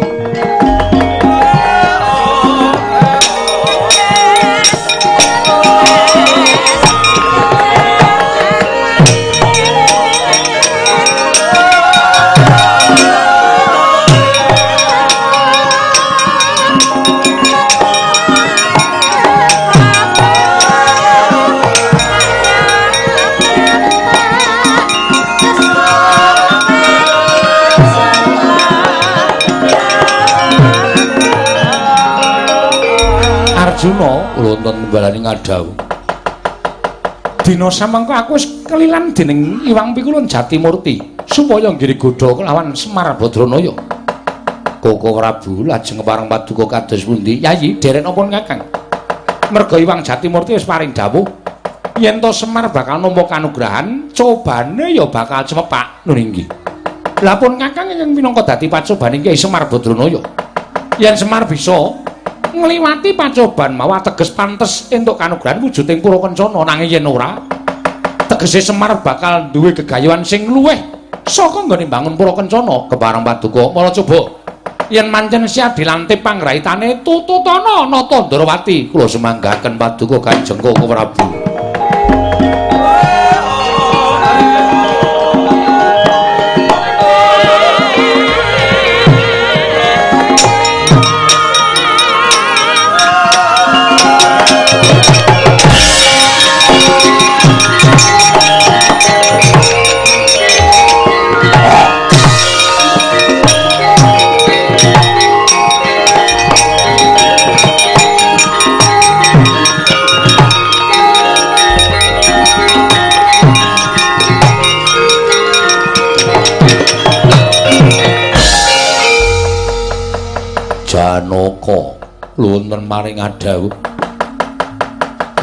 Arjuna, wonten balani ngadhawuh. Dina samangka aku wis kelilan dening Iwang Pikulun Jatimurti supaya nggiri godha kelawan Semar Badranaya. Koko Prabu lajeng kepareng paduka kados pundi? Yayi, derek napa Kakang? Merga Iwang Jatimurti wis paring dawuh yen to Semar bakal nampa kanugrahan, cobane ya bakal cemepak. Nun inggih. Lah pun Kakang ingkang minangka dadi pacobane Kyai Semar Badranaya. Yen Semar bisa ngliwati pacoban mawa teges pantes entuk kanugrahan wujuding pura kencana, nanging yen ora tegese Semar bakal duwe gegayuhan sing luwih saka nggone mbangun pura kencana. Kepareng paduka mala coba yen mancen siap dilantip pangraitane tututana Nata Ndrawati. Kula semanggaken paduka Kanjeng Koko Prabu. Janaka wonten maring adhawuh,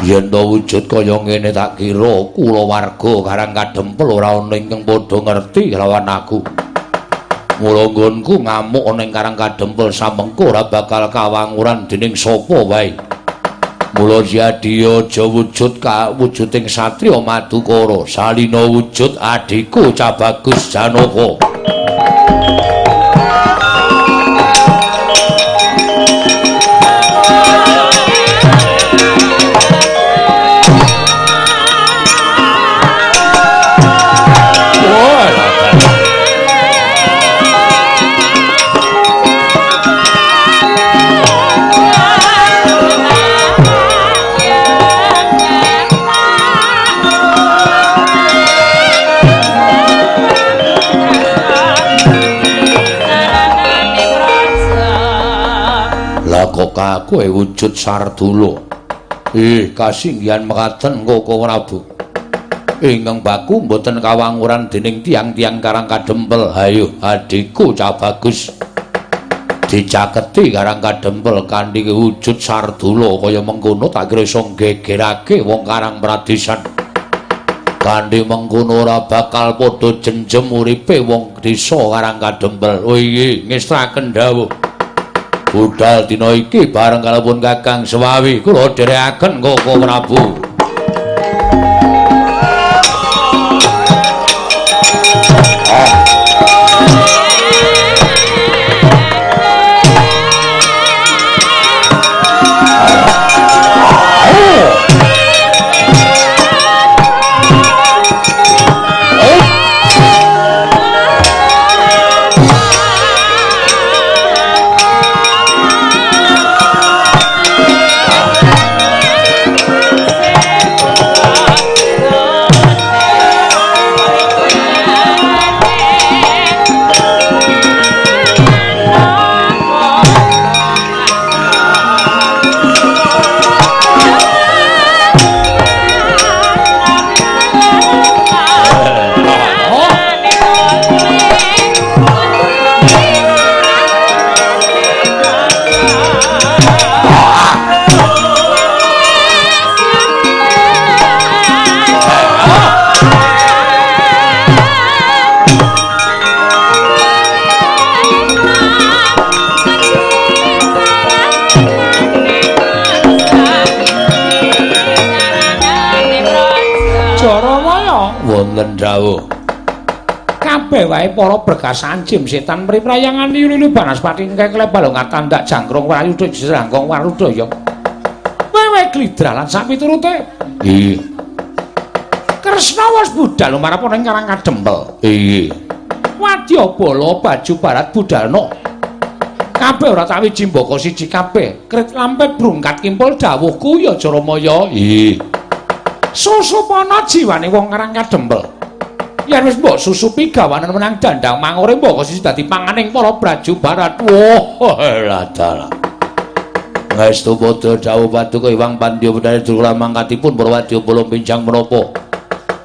yen to wujud kaya ngene tak kira kulawarga Karang Kadempel ora ana ingkang padha ngerti lawan aku. Mula nggonku ngamuk ana ing Karang Kadempel samengko ora bakal kawanguran dening sapa wae. Mula jadi aja wujud kawujuding satriya Madukara, salina wujud adhiku Cabagus Janaka. Kok kowe wujud Sardula? Kasinggihan mekaten Koko Prabu. Ingkang baku mboten kawanguran dening tiang-tiang Karang Kadempel. Hayo adhiku Cabagus, dicaketi Karang Kadempel kanthi wujud Sardula kaya mengkono tak kira iso nggegerake wong Karang Pradesan. Kanthi mengkono ora bakal padha jenjem uripe wong desa Karang Kadempel. Oh iya, ngestaken dawuh. Budal dina iki bareng kalipun Kakang Sewawi kula dherekaken Koko Prabu. Wonten dawuh. Kabeh wae para berkasan jim setan mriprayangan lilu banaspati keklep balung katandak jangkrung wayuda jerangkong warudaya. Wewe glidra lan sak piturute. Nggih. Kresna wis budal lumarep ning Karang Kadempel. Nggih. Wadyabala baju barat budalna. Kabeh ora tak wiji mbaka siji kabeh. Krit lampet brungkat kimpul dawuhku ya Jaramaya. Nggih. Susupana jiwane wong Karang Kadempel. Yen wis mbok susupi gawanen menang dandang mangore mbaka siji dadi panganing para braju barat. Wah, lah dalah. Pangaestu padha dawuh paduka Hyang Pandya Bedhaya Durkala mangkatipun para wadya bala pinjang menapa.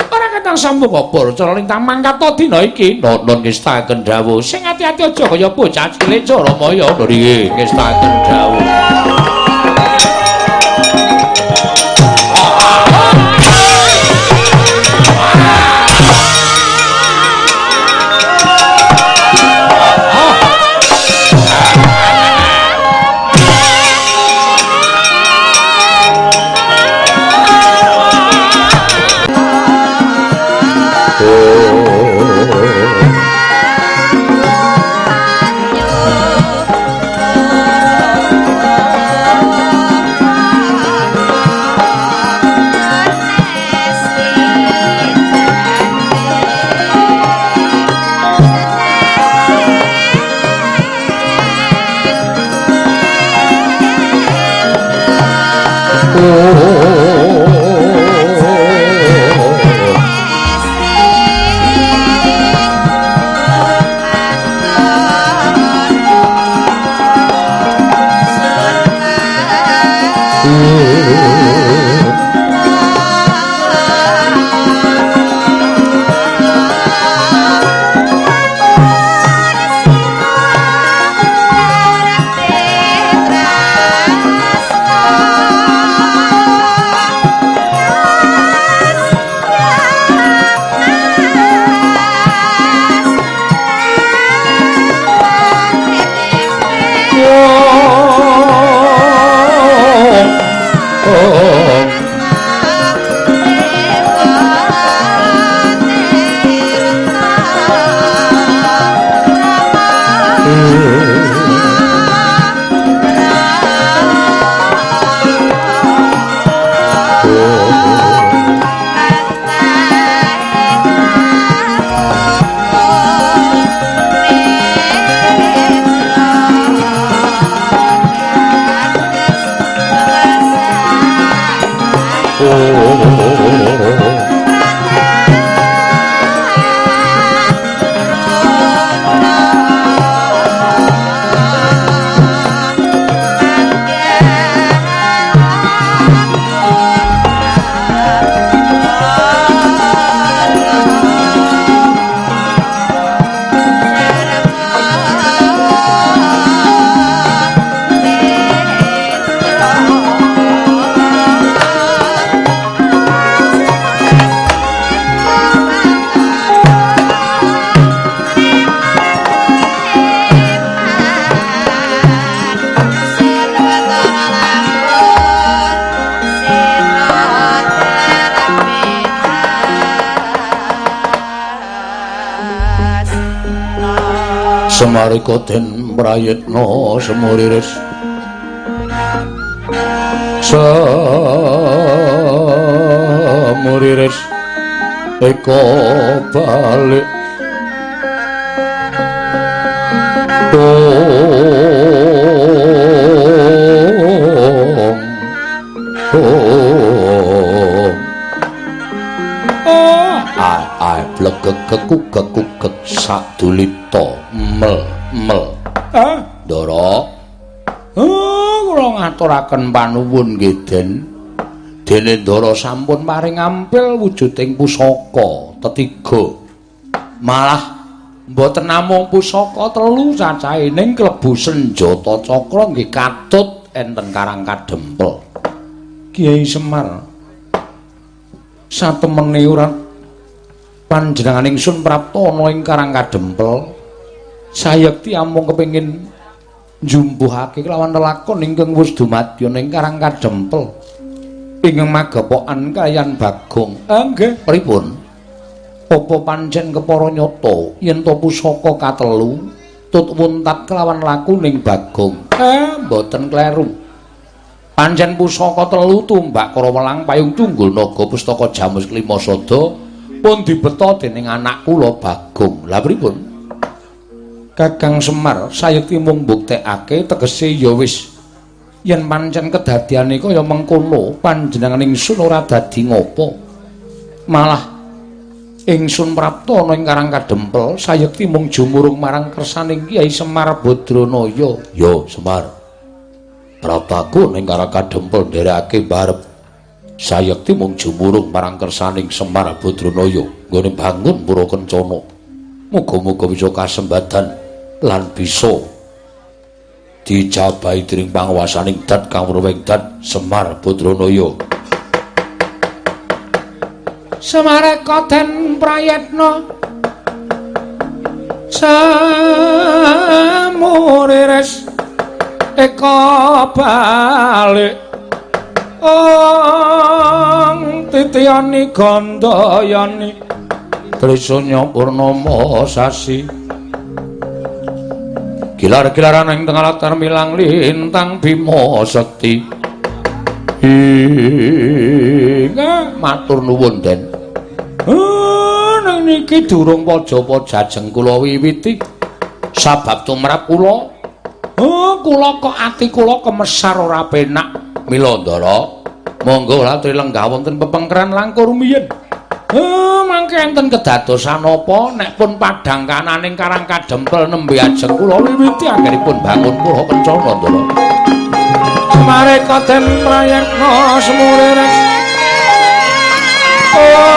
Ora ketang sampun apa cara lintang mangkata dina iki. Nonon ngestakaken dawuh sing ati-ati aja kaya bocah cilik Jaramaya. Nggih, ngestakaken dawuh. Semarika den prayitna semuriris semuriris eka balik om om ai ai blegek kekuk kekuk sadulita mel mel. Ndara. Kula ngaturaken panuwun nggih Den. Dene Ndara sampun paring ampil wujuding pusaka tetiga. Malah mboten namung pusaka telu cacahe ning klebu senjata cakra nggih katut enten Karang Kadempel. Kyai Semar satemene ora panjenengan ingsun prapta ana ing Karang Kadempel. Sayekti amung kepengin njumbuhake kelawan lelakon ingkang wis dumadya ing Karang Kadempel ingkang magepokan kaliyan Bagong. Nggih, pripun? Apa pancen kepara nyata yen to pusaka katelu tut wuntat kelawan lakuning Bagong? Mboten kleru. Pancen pusaka telu tumbak Karawelang payung tunggul naga pustaka jamus klima sada pun dibeta dening anak kula Bagong. Lah pripun? Kakang Semar sayekti mung mbuktekake tegese ya wis yen pancen kedadiane kaya mengkono panjenengan ingsun ora dadi ngopo. Malah ingsun prapta ana ing Karang Kadempel sayekti mung jumurung marang kersaning Kyai Semar Badranaya. Ya Semar, Prataku ning Karang Kadempel nderekake barep sayekti mung jumurung marang kersaning Semar Badranaya nggone bangun pura kencana. Muga-muga bisa kasembadan lan bisa dijabahi dening panguwasaning dat kang wurwing dat Semar Badranaya. Semareka den prayetna samurires eka balik ong titiyani gandayani Trisanya purnama sasi gilar-gilaran ing tengah latar milang lintang Bima Sekti. Inga matur nuwun Den. Nang niki durung paja-paja jeng kula wiwiti sabab tumrap kula. Kula kok ati kula kemesar ora penak. Mila Ndara, monggo latri lenggah wonten pepengkeran langkung rumiyin. Mangke enten kedadosan apa nek pun padhang kananing Karang Kadempel nembe ajeng kula wiwiti anggenipun bangun pura kencana Ndara. Mareka den prayekna semurires oh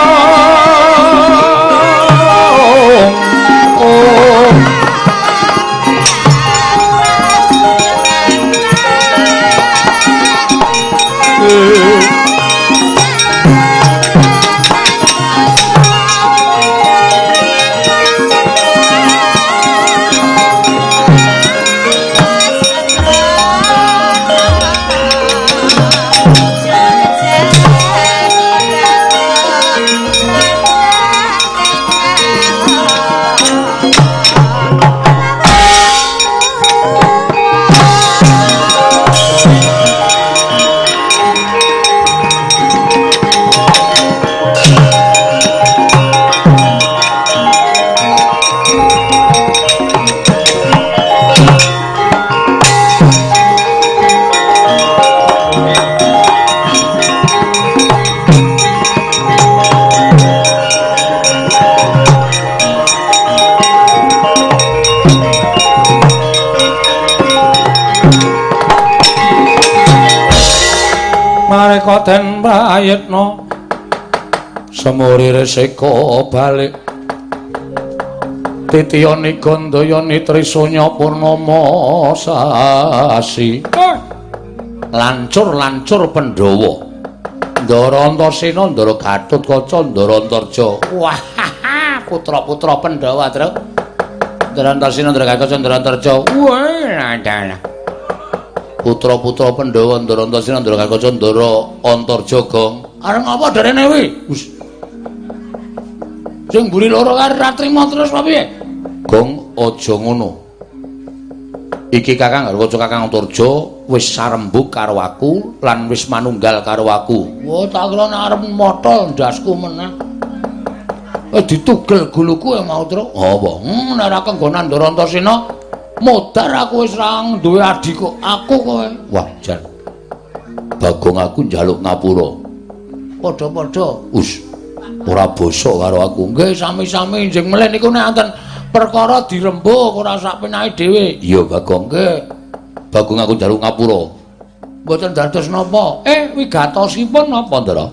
Mareka den prayitna semurires eka balik titiyani gandayani trisanya purnama sasi lancur-lancur Pandhawa Ndara Antasena Ndara Gatotkaca Ndara Antarja. Wah, putra-putra Pandhawa, Truk. Ndara Antasena Ndara Gatotkaca Ndara Antarja. Wah, dalah. Putra-putra Pandhawa Ndara Antasena Ndara Gatotkaca Ndara Antarja gong. Arep ngapa darene kuwi? Sing mburi loro kae ora trima terus apa piye? Gong aja ngono. Iki Kakang Gatotkaca Kakang Antarja wis sarembug karo aku lan wis manunggal karo aku. Wah, tak kira nek arep motol ndasku meneh. Ditugel guluku ya mau, Truk. Apa? Nek ora kenggonan Ndara Antasena modar aku wis ra duwe adi kok aku kowe. Wah, jan. Bagong aku njaluk ngapura. Padha-padha. Us. Ora basa karo aku. Nggih, sami-sami njing melih niku nek enten perkara dirembug ora sak penake dhewe. Iya, Bagong. Nggih. Bagong aku njaluk ngapura. Mboten dados napa? Wigatosipun napa, Ndara?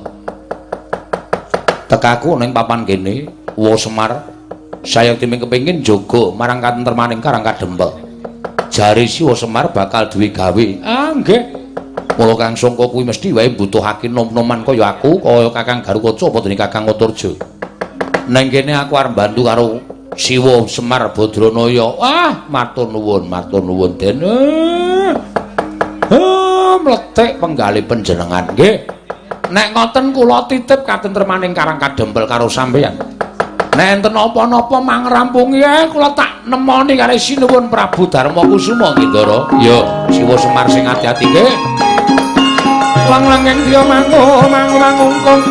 Tekaku ning papan kene, Wa Semar. Sayekti ming kepengin jaga marang katentremaning Karang Kadempel. Jare Siwa Semar bakal duwe gawe. Ah, nggih. Mula Kang Sangka kuwi mesti wae mbutuhake nom-noman kaya aku, kaya Kakang Garukaca apa dene Kakang Antarja. Neng kene aku arep mbantu karo Siwa Semar Badranaya. Wah, matur nuwun Den. Mlethik penggalih panjenengan nggih. Nek ngoten kula titip katentremaning Karang Kadempel karo sampeyan. Nek enten napa-napa mangrampungi kula tak nemoni karo Sinuwun Prabu Darma Kusuma nggih, Ndara. Ya, Siwa Semar sing ati-ati nggih. Lang-langeng dia mangu mangu mangungkung.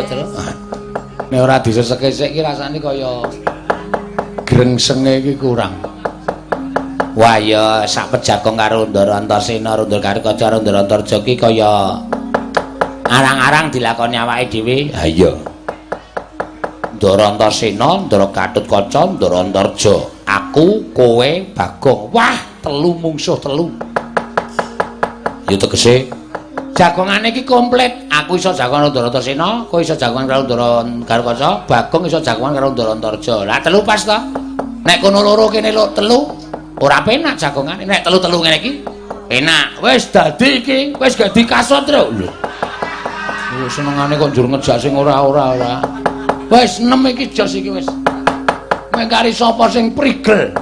Tru. Nek ora diseseke sik iki rasane kaya grengsenge iki kurang. Wah ya sak pejagong karo Ndara Antasena, Ndara Gatotkaca karo Ndara Antarja iki kaya arang-arang dilakoni awake dhewe. Ha iya. Ndara Antasena, Ndara Gatotkaca, Ndara Antarja. Aku, kowe, Bagong. Wah, telu mungsuh telu. Ya tegese jagongane iki komplit. Aku iso jagongan karo Ndara Antasena, kowe iso jagongan karo Ndara Gatotkaca, Bagong iso jagongan karo Ndara Antarja. Lah telu pas to. Nek kono loro kene telu ora penak jagongane. Nek telu-telu ngene iki penak. Wis dadi iki, wis gak dikasut, Tru. Lho. Senengane kok njur ngejak sing ora-ora ora. Wis 6 iki jos iki wis. Mengkari sapa sing prigel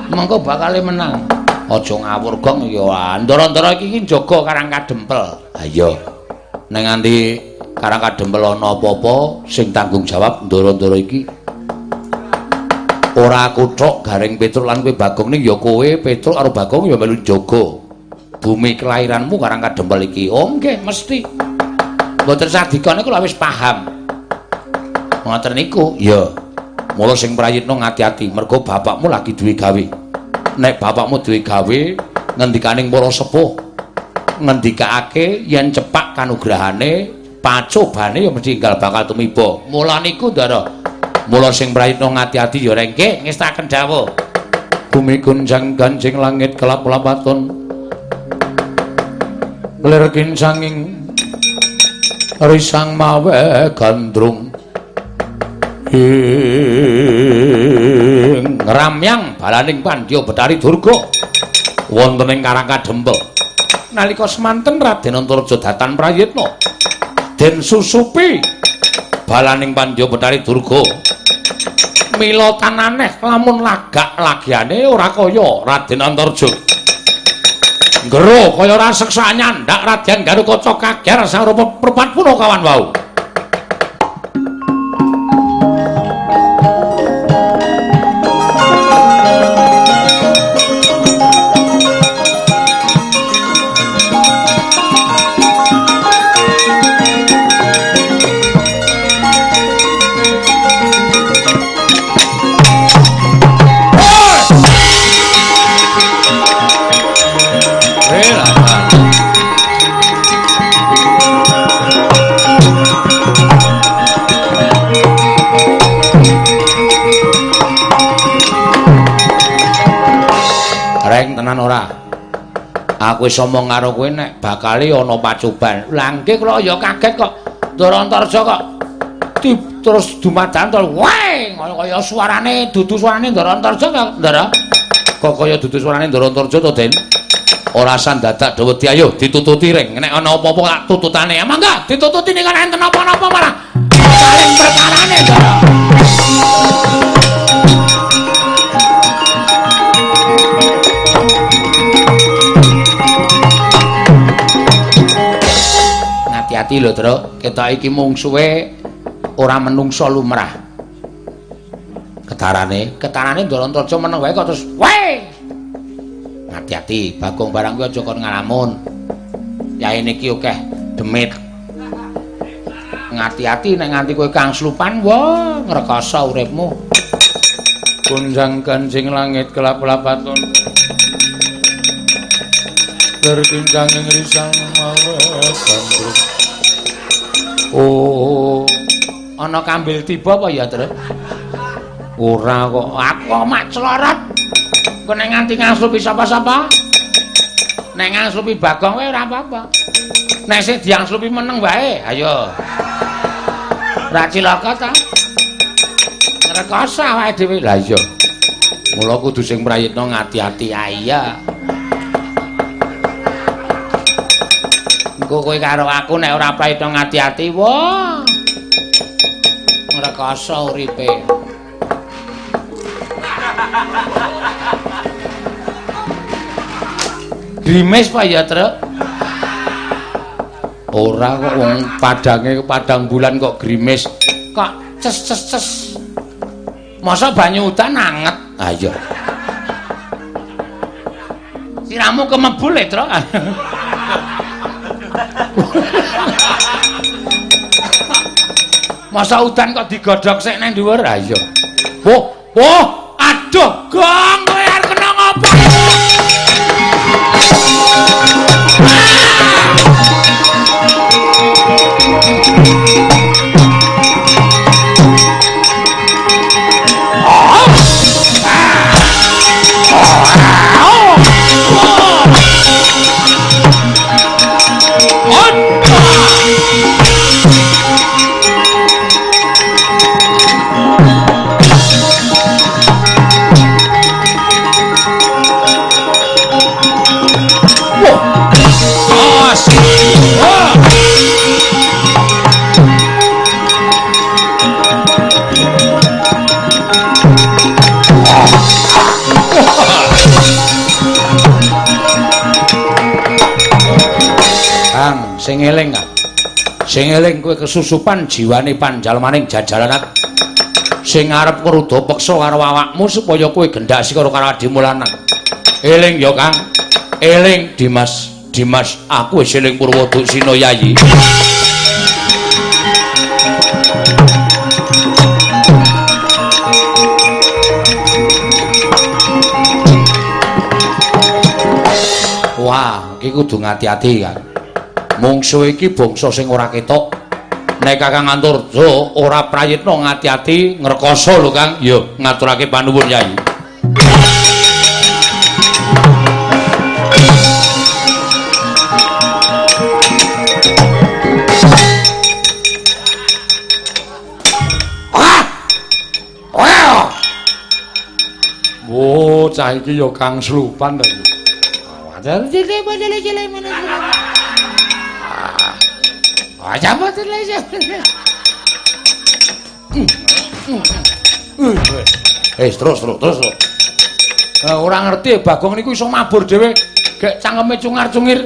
mengko bakale menang. Aja ngawur gong ya. Ndara-ndara iki iki njaga Karang Kadempel. Ha iya. Nek nganti Karang Kadempel ana apa-apa sing tanggung jawab ndara-ndara iki. Ora aku tok Gareng Petruk lan kowe Bagong ning ya kowe Petruk karo Bagong ya melu njaga bumi kelahiranmu Karang Kadempel iki. Oh nggih mesti. Mboten sadika niku lha wis paham. Ngoten niku. Iya. Mula sing prayitna ngati-ati mergo bapakmu lagi duwe gawe. Nek bapakmu duwe gawe ngendikaning para sepuh ngendikake yen cepak kanugrahane pacobane ya mesti enggal bakal tumiba. Mula niku Ndara. Mula sing prayitna ngati-ati ya rengke ngestaken dawuh. Bumi gunjang ganjing langit kelap-lapaton. Lir kincanging risang mawe gandrung. Ing ramyang balaning Pandya Betari Durga wonten ing Karang Kadempel. Nalika semanten Raden Antarja datan prayitna den susupi balaning Pandya Betari Durga. Mila tananeh lamun lagak lagiane ora kaya Raden Antarja. Nggero kaya raseksa nyandak Raden Gatotkaca kager sarupa perpat punakawan wau. Reng tenan ora? Aku wis omong karo kowe nek bakale ana pacoban. Lah nggih kula ya kaget kok. Ndara Antarja kok terus dumadakan to. Weh, kaya suarane dudu suarane Ndara Antarja kok, Ndara. Kok kaya dudu suarane Ndara Antarja to, Den? Ora san dadak do wedi ayo ditututi ring. Nek ana apa-apa tak tututane. Mangga ditututi nek ora enten apa-apa malah saling perkarane, Ndara. Hati-hati lho, Truk. Ketok iki mungsuhe ora menungsa lumrah. Ketarane, ketarane Ndara Antarja meneng wae kok terus weh. Hati-hati, Bagong barang kuwi aja kon ngalamun. Yaene iki akeh demit. Ngati-ati nek nganti kowe kangslupan, wah, ngrekoso uripmu. Gunjang ganjing langit kelap-lapaton. Lir kincanging risang mawe gandrung. Oh, ana kambil tiba apa ya, Truk? Ora kok. Aku kok mak clorot. Engko nek nganti ngangslupi sapa-sapa? Nek ngangslupi Bagong wae ora apa-apa. Nek sing diangslupi meneng wae, ayo. Ora cilaka ta? Ngrekoso awake dhewe. Lah iya. Mula kudu sing prayitna ngati-ati. Ah iya. Engko kowe karo aku nek ora prayitna ngati-ati, wah. Ngrekoso uripe. Grimis apa ya, Truk? Ora kok wong padange padang bulan kok grimis. Kok ces ces ces. Masa banyu udan anget? Ha iya. Siramu kemebul e, Truk. Masa udan kok digodhog sik nang dhuwur? Ha iya. Wah, wah, aduh, Gong, kowe arep kena ngopo? Kang, sing eling, Kang. Sing eling kowe kesusupan jiwane panjalmaning jajalanat sing arep ngruda peksa karo awakmu supaya kowe gendhak sikara karo adimu lanang. Eling ya, Kang. Eling, Dimas. Dimas, aku wis eling Purwoduksina, Yayi. Wah, iki kudu ngati-ati, Kang. Mungsuh iki bangsa sing ora ketok. Nek Kakang Antarja ora prayitna ngati-ati ngrekoso lho, Kang. Ya, ngaturake panuwun, Yayi. Oh, cah iki ya Kang Slupan to iki. Terus. Ora ngerti Bagong niku iso mabur dhewe, gek cangkeme cungar-cungir.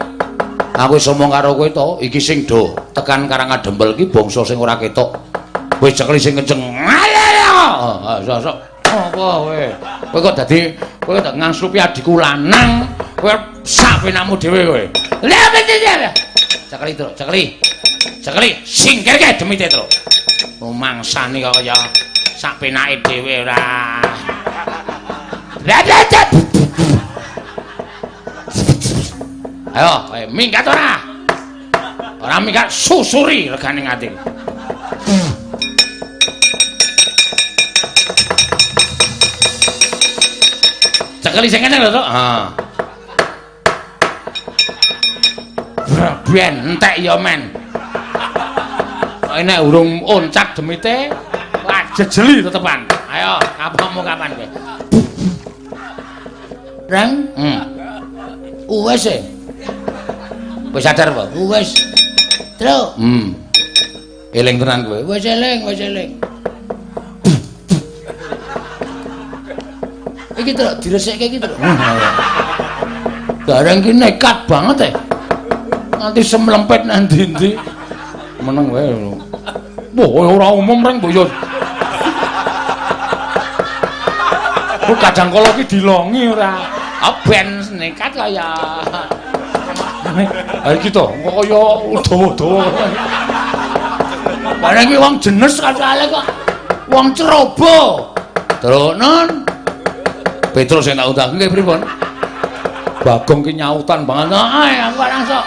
Aku wis omong karo kowe to, iki sing do tekan Karangadempel iki bangsa sing ora ketok. Wis cekli sing kenceng. Sok-sok. Apa kowe? Kowe kok dadi kowe kok ngangslupi adikku lanang, kowe sak penakmu dhewe kowe. Lah cekli, Tru, cekli. Cekli, singkirke demite, Tru. Rumangsane kok kaya sak penake dhewe ora. Ayo, kowe minggat ora? Ora minggat susuri regane ngati. Cekeli sing kene lho, Tru. Ha. Ben entek ya, men. Nek urung oncak demite, wah jejeli tetepan. Ayo, kapokmu kapan kowe? Reng? Wis e. Wis sadar apa? Wis. Tru. Eling tenan kowe. Wis eling, wis eling. Iki Tru, diresikke iki, Tru. Gareng ki nekat banget e. Nganti semlempet nang ndi-ndi. Meneng wae. Wah, ora umum reng mbok yo. Ku kadang kala ki dilongi ora. Ah ben nekat kaya. Ha iki to, kok kaya dawa-dawa. Bareng iki wong jenes kacale kok. Wong ceroboh. Truk non. Petrus sing tak undang nggih pripun? Bagong ki nyautan banget. Ah, aku langsung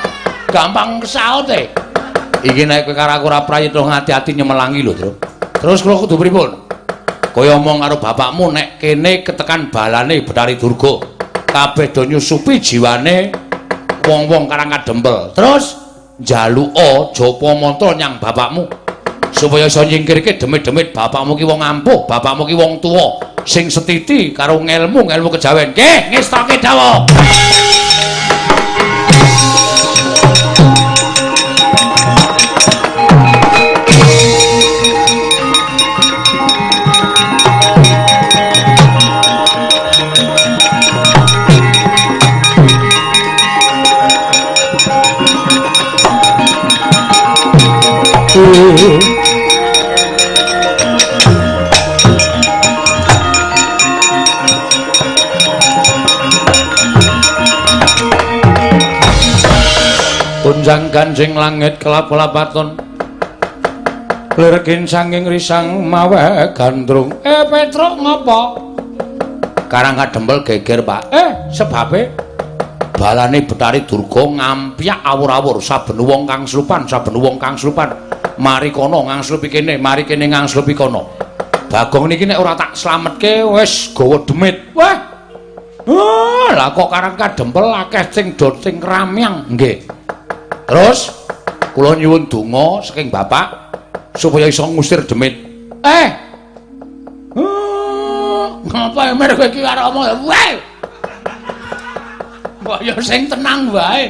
gampang kesaut e. Iki nek kowe karo aku ora prayitna ngati-ati nyemelangi lho, Tru. Terus kula kudu pripun? Kowe omong karo bapakmu nek kene ketekan balane Bathari Durga. Kabeh do nyusupi jiwane wong-wong Karangadempel. Terus njaluka japa mantra nyang bapakmu supaya iso nyingkirke demit-demit bapakmu ki wong ampuh, bapakmu ki wong tuwa sing setiti karo ngelmu-ngelmu kejawen. Nggih, ngestoke dawuh. Gonjang ganjing langit kelap-kelapaton. Lir kincanging risang mawe gandrung. Petruk ngopo? Karang Kadempel geger, Pak. Sebabe balane Betari Durga ngampyak awur-awur saben wong kang slupan, saben wong kang slupan. Mari kono ngangslupi kene, mari kene ngangslupi kono. Bagong niki nek ora tak slametke wis gawa demit. Wah. Lah kok Karang Kadempel akeh sing do sing ramyang. Nggih. Terus kula nyuwun donga saking Bapak supaya iso ngusir demit. Ngapa mer kowe iki arep omong? Weh. Mbok ya sing tenang wae.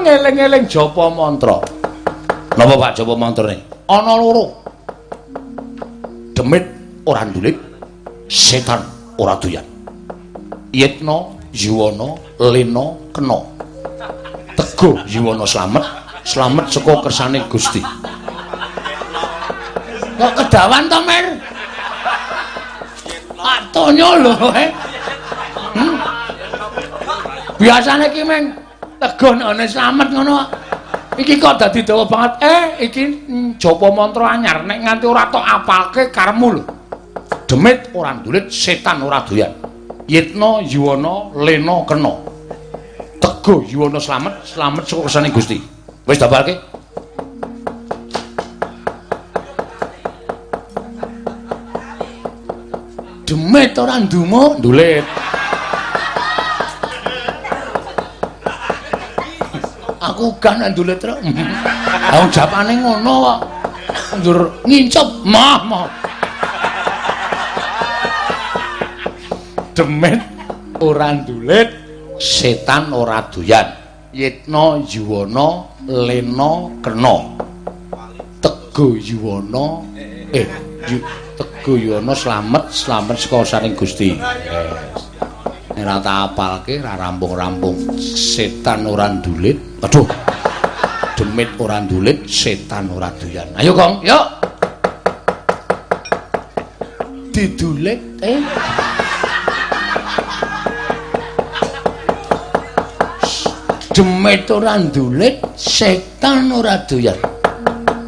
Ngeling-eling japa mantra. Napa Pak japa mantrane? Ana loro. Demit ora ndulit, setan ora doyan. Yitna, Yuwana, Lena, kena. Teguh Yuwana slamet, slamet saka kersane Gusti. Kok kedawan to, Mer? Atonyo lho, Biasane iki meng teguh nek slamet ngono. Iki kok dadi dawa banget. Iki japa mantra anyar nek nganti ora tok apalke karepmu lho. Demit ora ndulit, setan ora doyan. Yitna, Yuwana, Lena, kena. Teguh Yuwana slamet, slamet saka kersane Gusti. Wis dapalke. Demit ora ndumo, ndulit. Aku kan ndulit rek. Lah japane ngono kok. Ndur ngincup, mah mah. Demit ora ndulit, setan ora doyan. Yitna, Yuwana, Lena, kena. Teguh Yuwana, Teguh Yuwana slamet, slamet saka saring Gusti. Nek ora tak apalke ora rampung-rampung. Setan ora ndulit. Aduh. Demit ora ndulit, setan ora doyan. Ayo, Kong, yuk. Didulit Demit ora ndulit, setan ora doyan.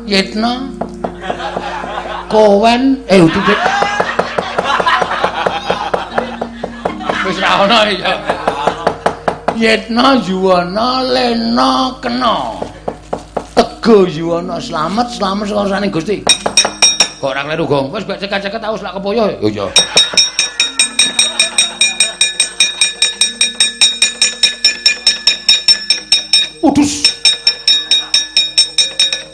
Yitna kowen udah wis ra ono ya. Yitna, Yuwana, Lena, kena. Teguh Yuwana slamet, slamet saka saning Gusti. Kok ora kleru, Gong? Wis gak cekak-cekak tau selak kepoyo. Oh iya. Udus.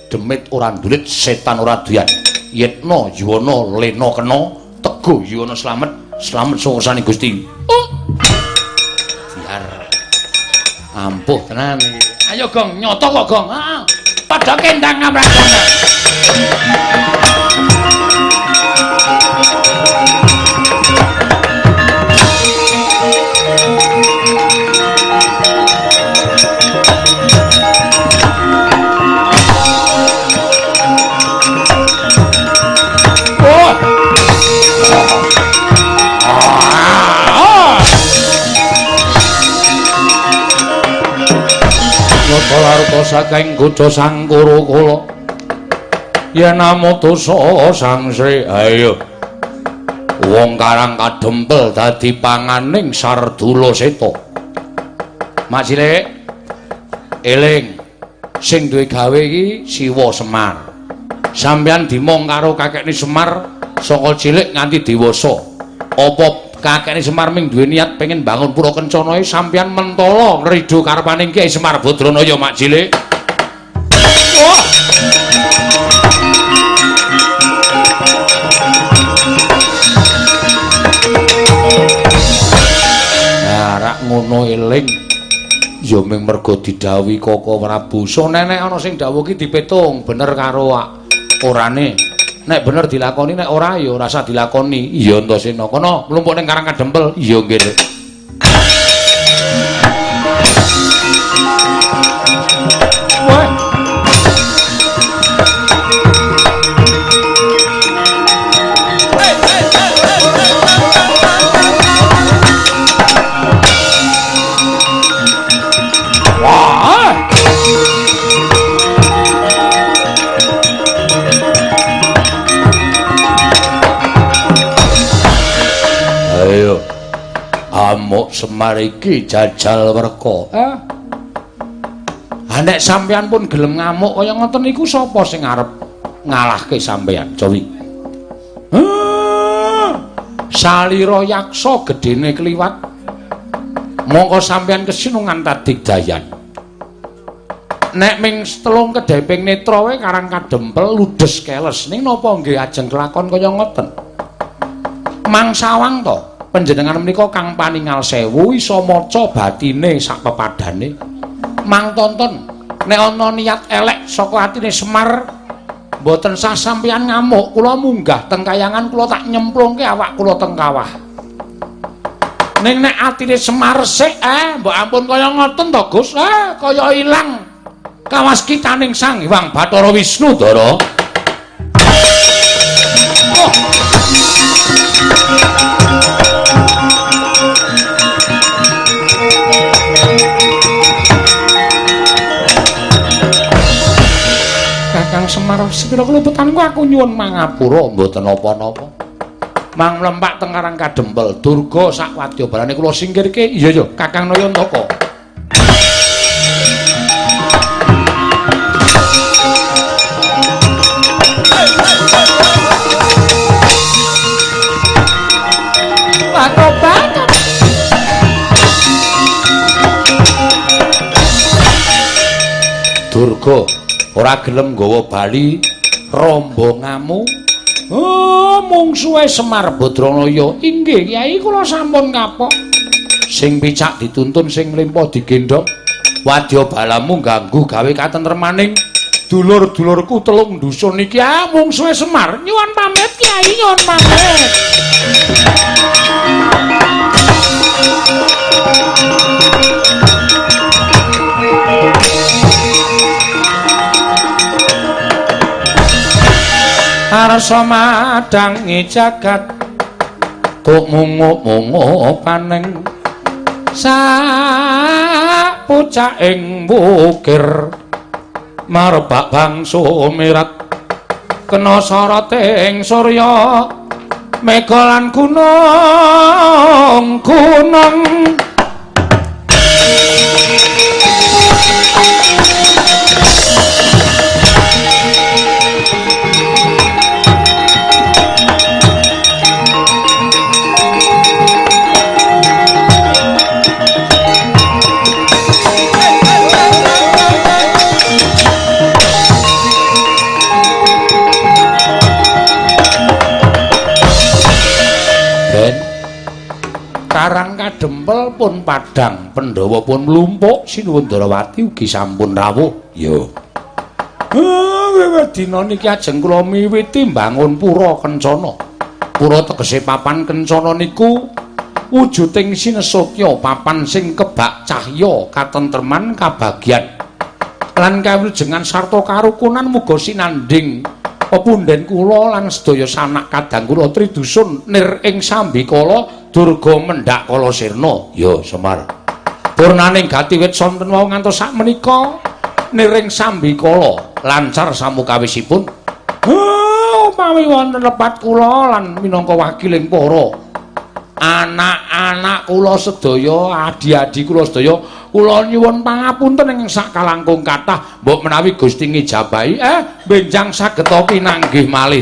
Demit ora ndulit, setan ora doyan. Yitna, Yuwana, Lena, kena. Teguh Yuwana slamet, slamet saka saning Gusti. Biar ampuh tenan iki. Ayo Gong, nyoto kok Gong. Heeh. Padha kendang ngamrakana. Nyata saking kuca sang Kuru-kula yen amutus sang Sri. Ayo wong Karang Kadempel dadi panganing Sardula Seta. Mak cilik eling sing duwe gawe iki Siwa Semar. Sampeyan dimong karo kakekne Semar saka cilik nganti dewasa. Apa kakekne Semar ming duwe niat pengen bangun pura kencana, sampeyan mentala ngrido karepaning Kyai Semar Badranaya mak cilik. Wah. Nah, rak ngono eling ya ming mergo didhawuhi Koko Prabu. Sonenek ana sing dawuh ki dipetung bener karo orane. Nek bener dilakoni, nek ora ya ora usah dilakoni. Iya Antasena, kono mlumpuk ning Karang Kadempel. Iya nggih. Wah. Wah. Semar iki jajal werka. Ha nek sampeyan pun gelem ngamuk kaya ngoten niku sapa sing arep ngalahke sampeyan, Jawi? Salira yaksa gedene kliwat. Mongko sampeyan kesinungan tadigdayan. Nek ming telung kedheping netra wae Karang Kadempel ludes keles. Ning napa nggih ajeng kelakon kaya ngoten? Mang sawang to, panjenengan menika kang paningal sewu iso maca batine sak pepadane. Mang tonton nek ana niat elek saka atine Semar mboten sah sampeyan ngamuk, kula munggah teng kayangan kula tak nyemplungke awak kula teng kawah. Ning nek atine Semar resik, mbok ampun kaya ngoten to, Gus. Kaya ilang kawaskitaning Sang Hyang Bathara Wisnu, Ndara. Oh. Kakang Semar sepira keluputanku aku nyuwun mangapura mboten napa-napa. Mang mlempak teng Karang Kadempel, Durga sak wadyabalane kula singkirke. Iya ya, Kakang Nayantaka. Patobat. Durga ora gelem nggawa bali rombongamu. Oh, mungsuhe Semar Badranaya. Inggih, Kyai, kula sampun kapok. Sing picak dituntun, sing mlempo digendhong. Wadyabalamu ganggu gawe katentremaning dulur-dulurku telung dusun iki. Ah, mungsuhe Semar. Nyuwun pamit, Kyai, nyuwun pamit. Arsa madangi jagat kok mungu-mungu paneng sak pucaking wukir marbak bangsa mirat kena soroting surya mega lan gunung gunung. Karang Kadempel pun padhang, Pandhawa pun mlumpuk, Sinuwun Darawati ugi sampun rawuh. Ya. Dina niki ajeng kula miwiti mbangun pura kencana. Pura tegese papan kencana niku wujuding sinesotya, papan sing kebak cahya katentreman kabagyan lan kawilujengan sarta karukunan muga sinandhing pepunden kula lan sedaya sanak kadang kula tridusun nir ing sambikala durga mendhak kala sirna. Ya Semar. Purnaning gati wit sonten wau ngantos sak menika niring sambikala lancar samukawisipun. Upawi wonten lepat kula lan minangka wakiling para anak-anak kula sedaya, adi-adi kula sedaya, kula nyuwun pangapunten ingkang sakalangkung kathah, mbok menawi Gusti ngijabahi benjang saged pinanggih malih.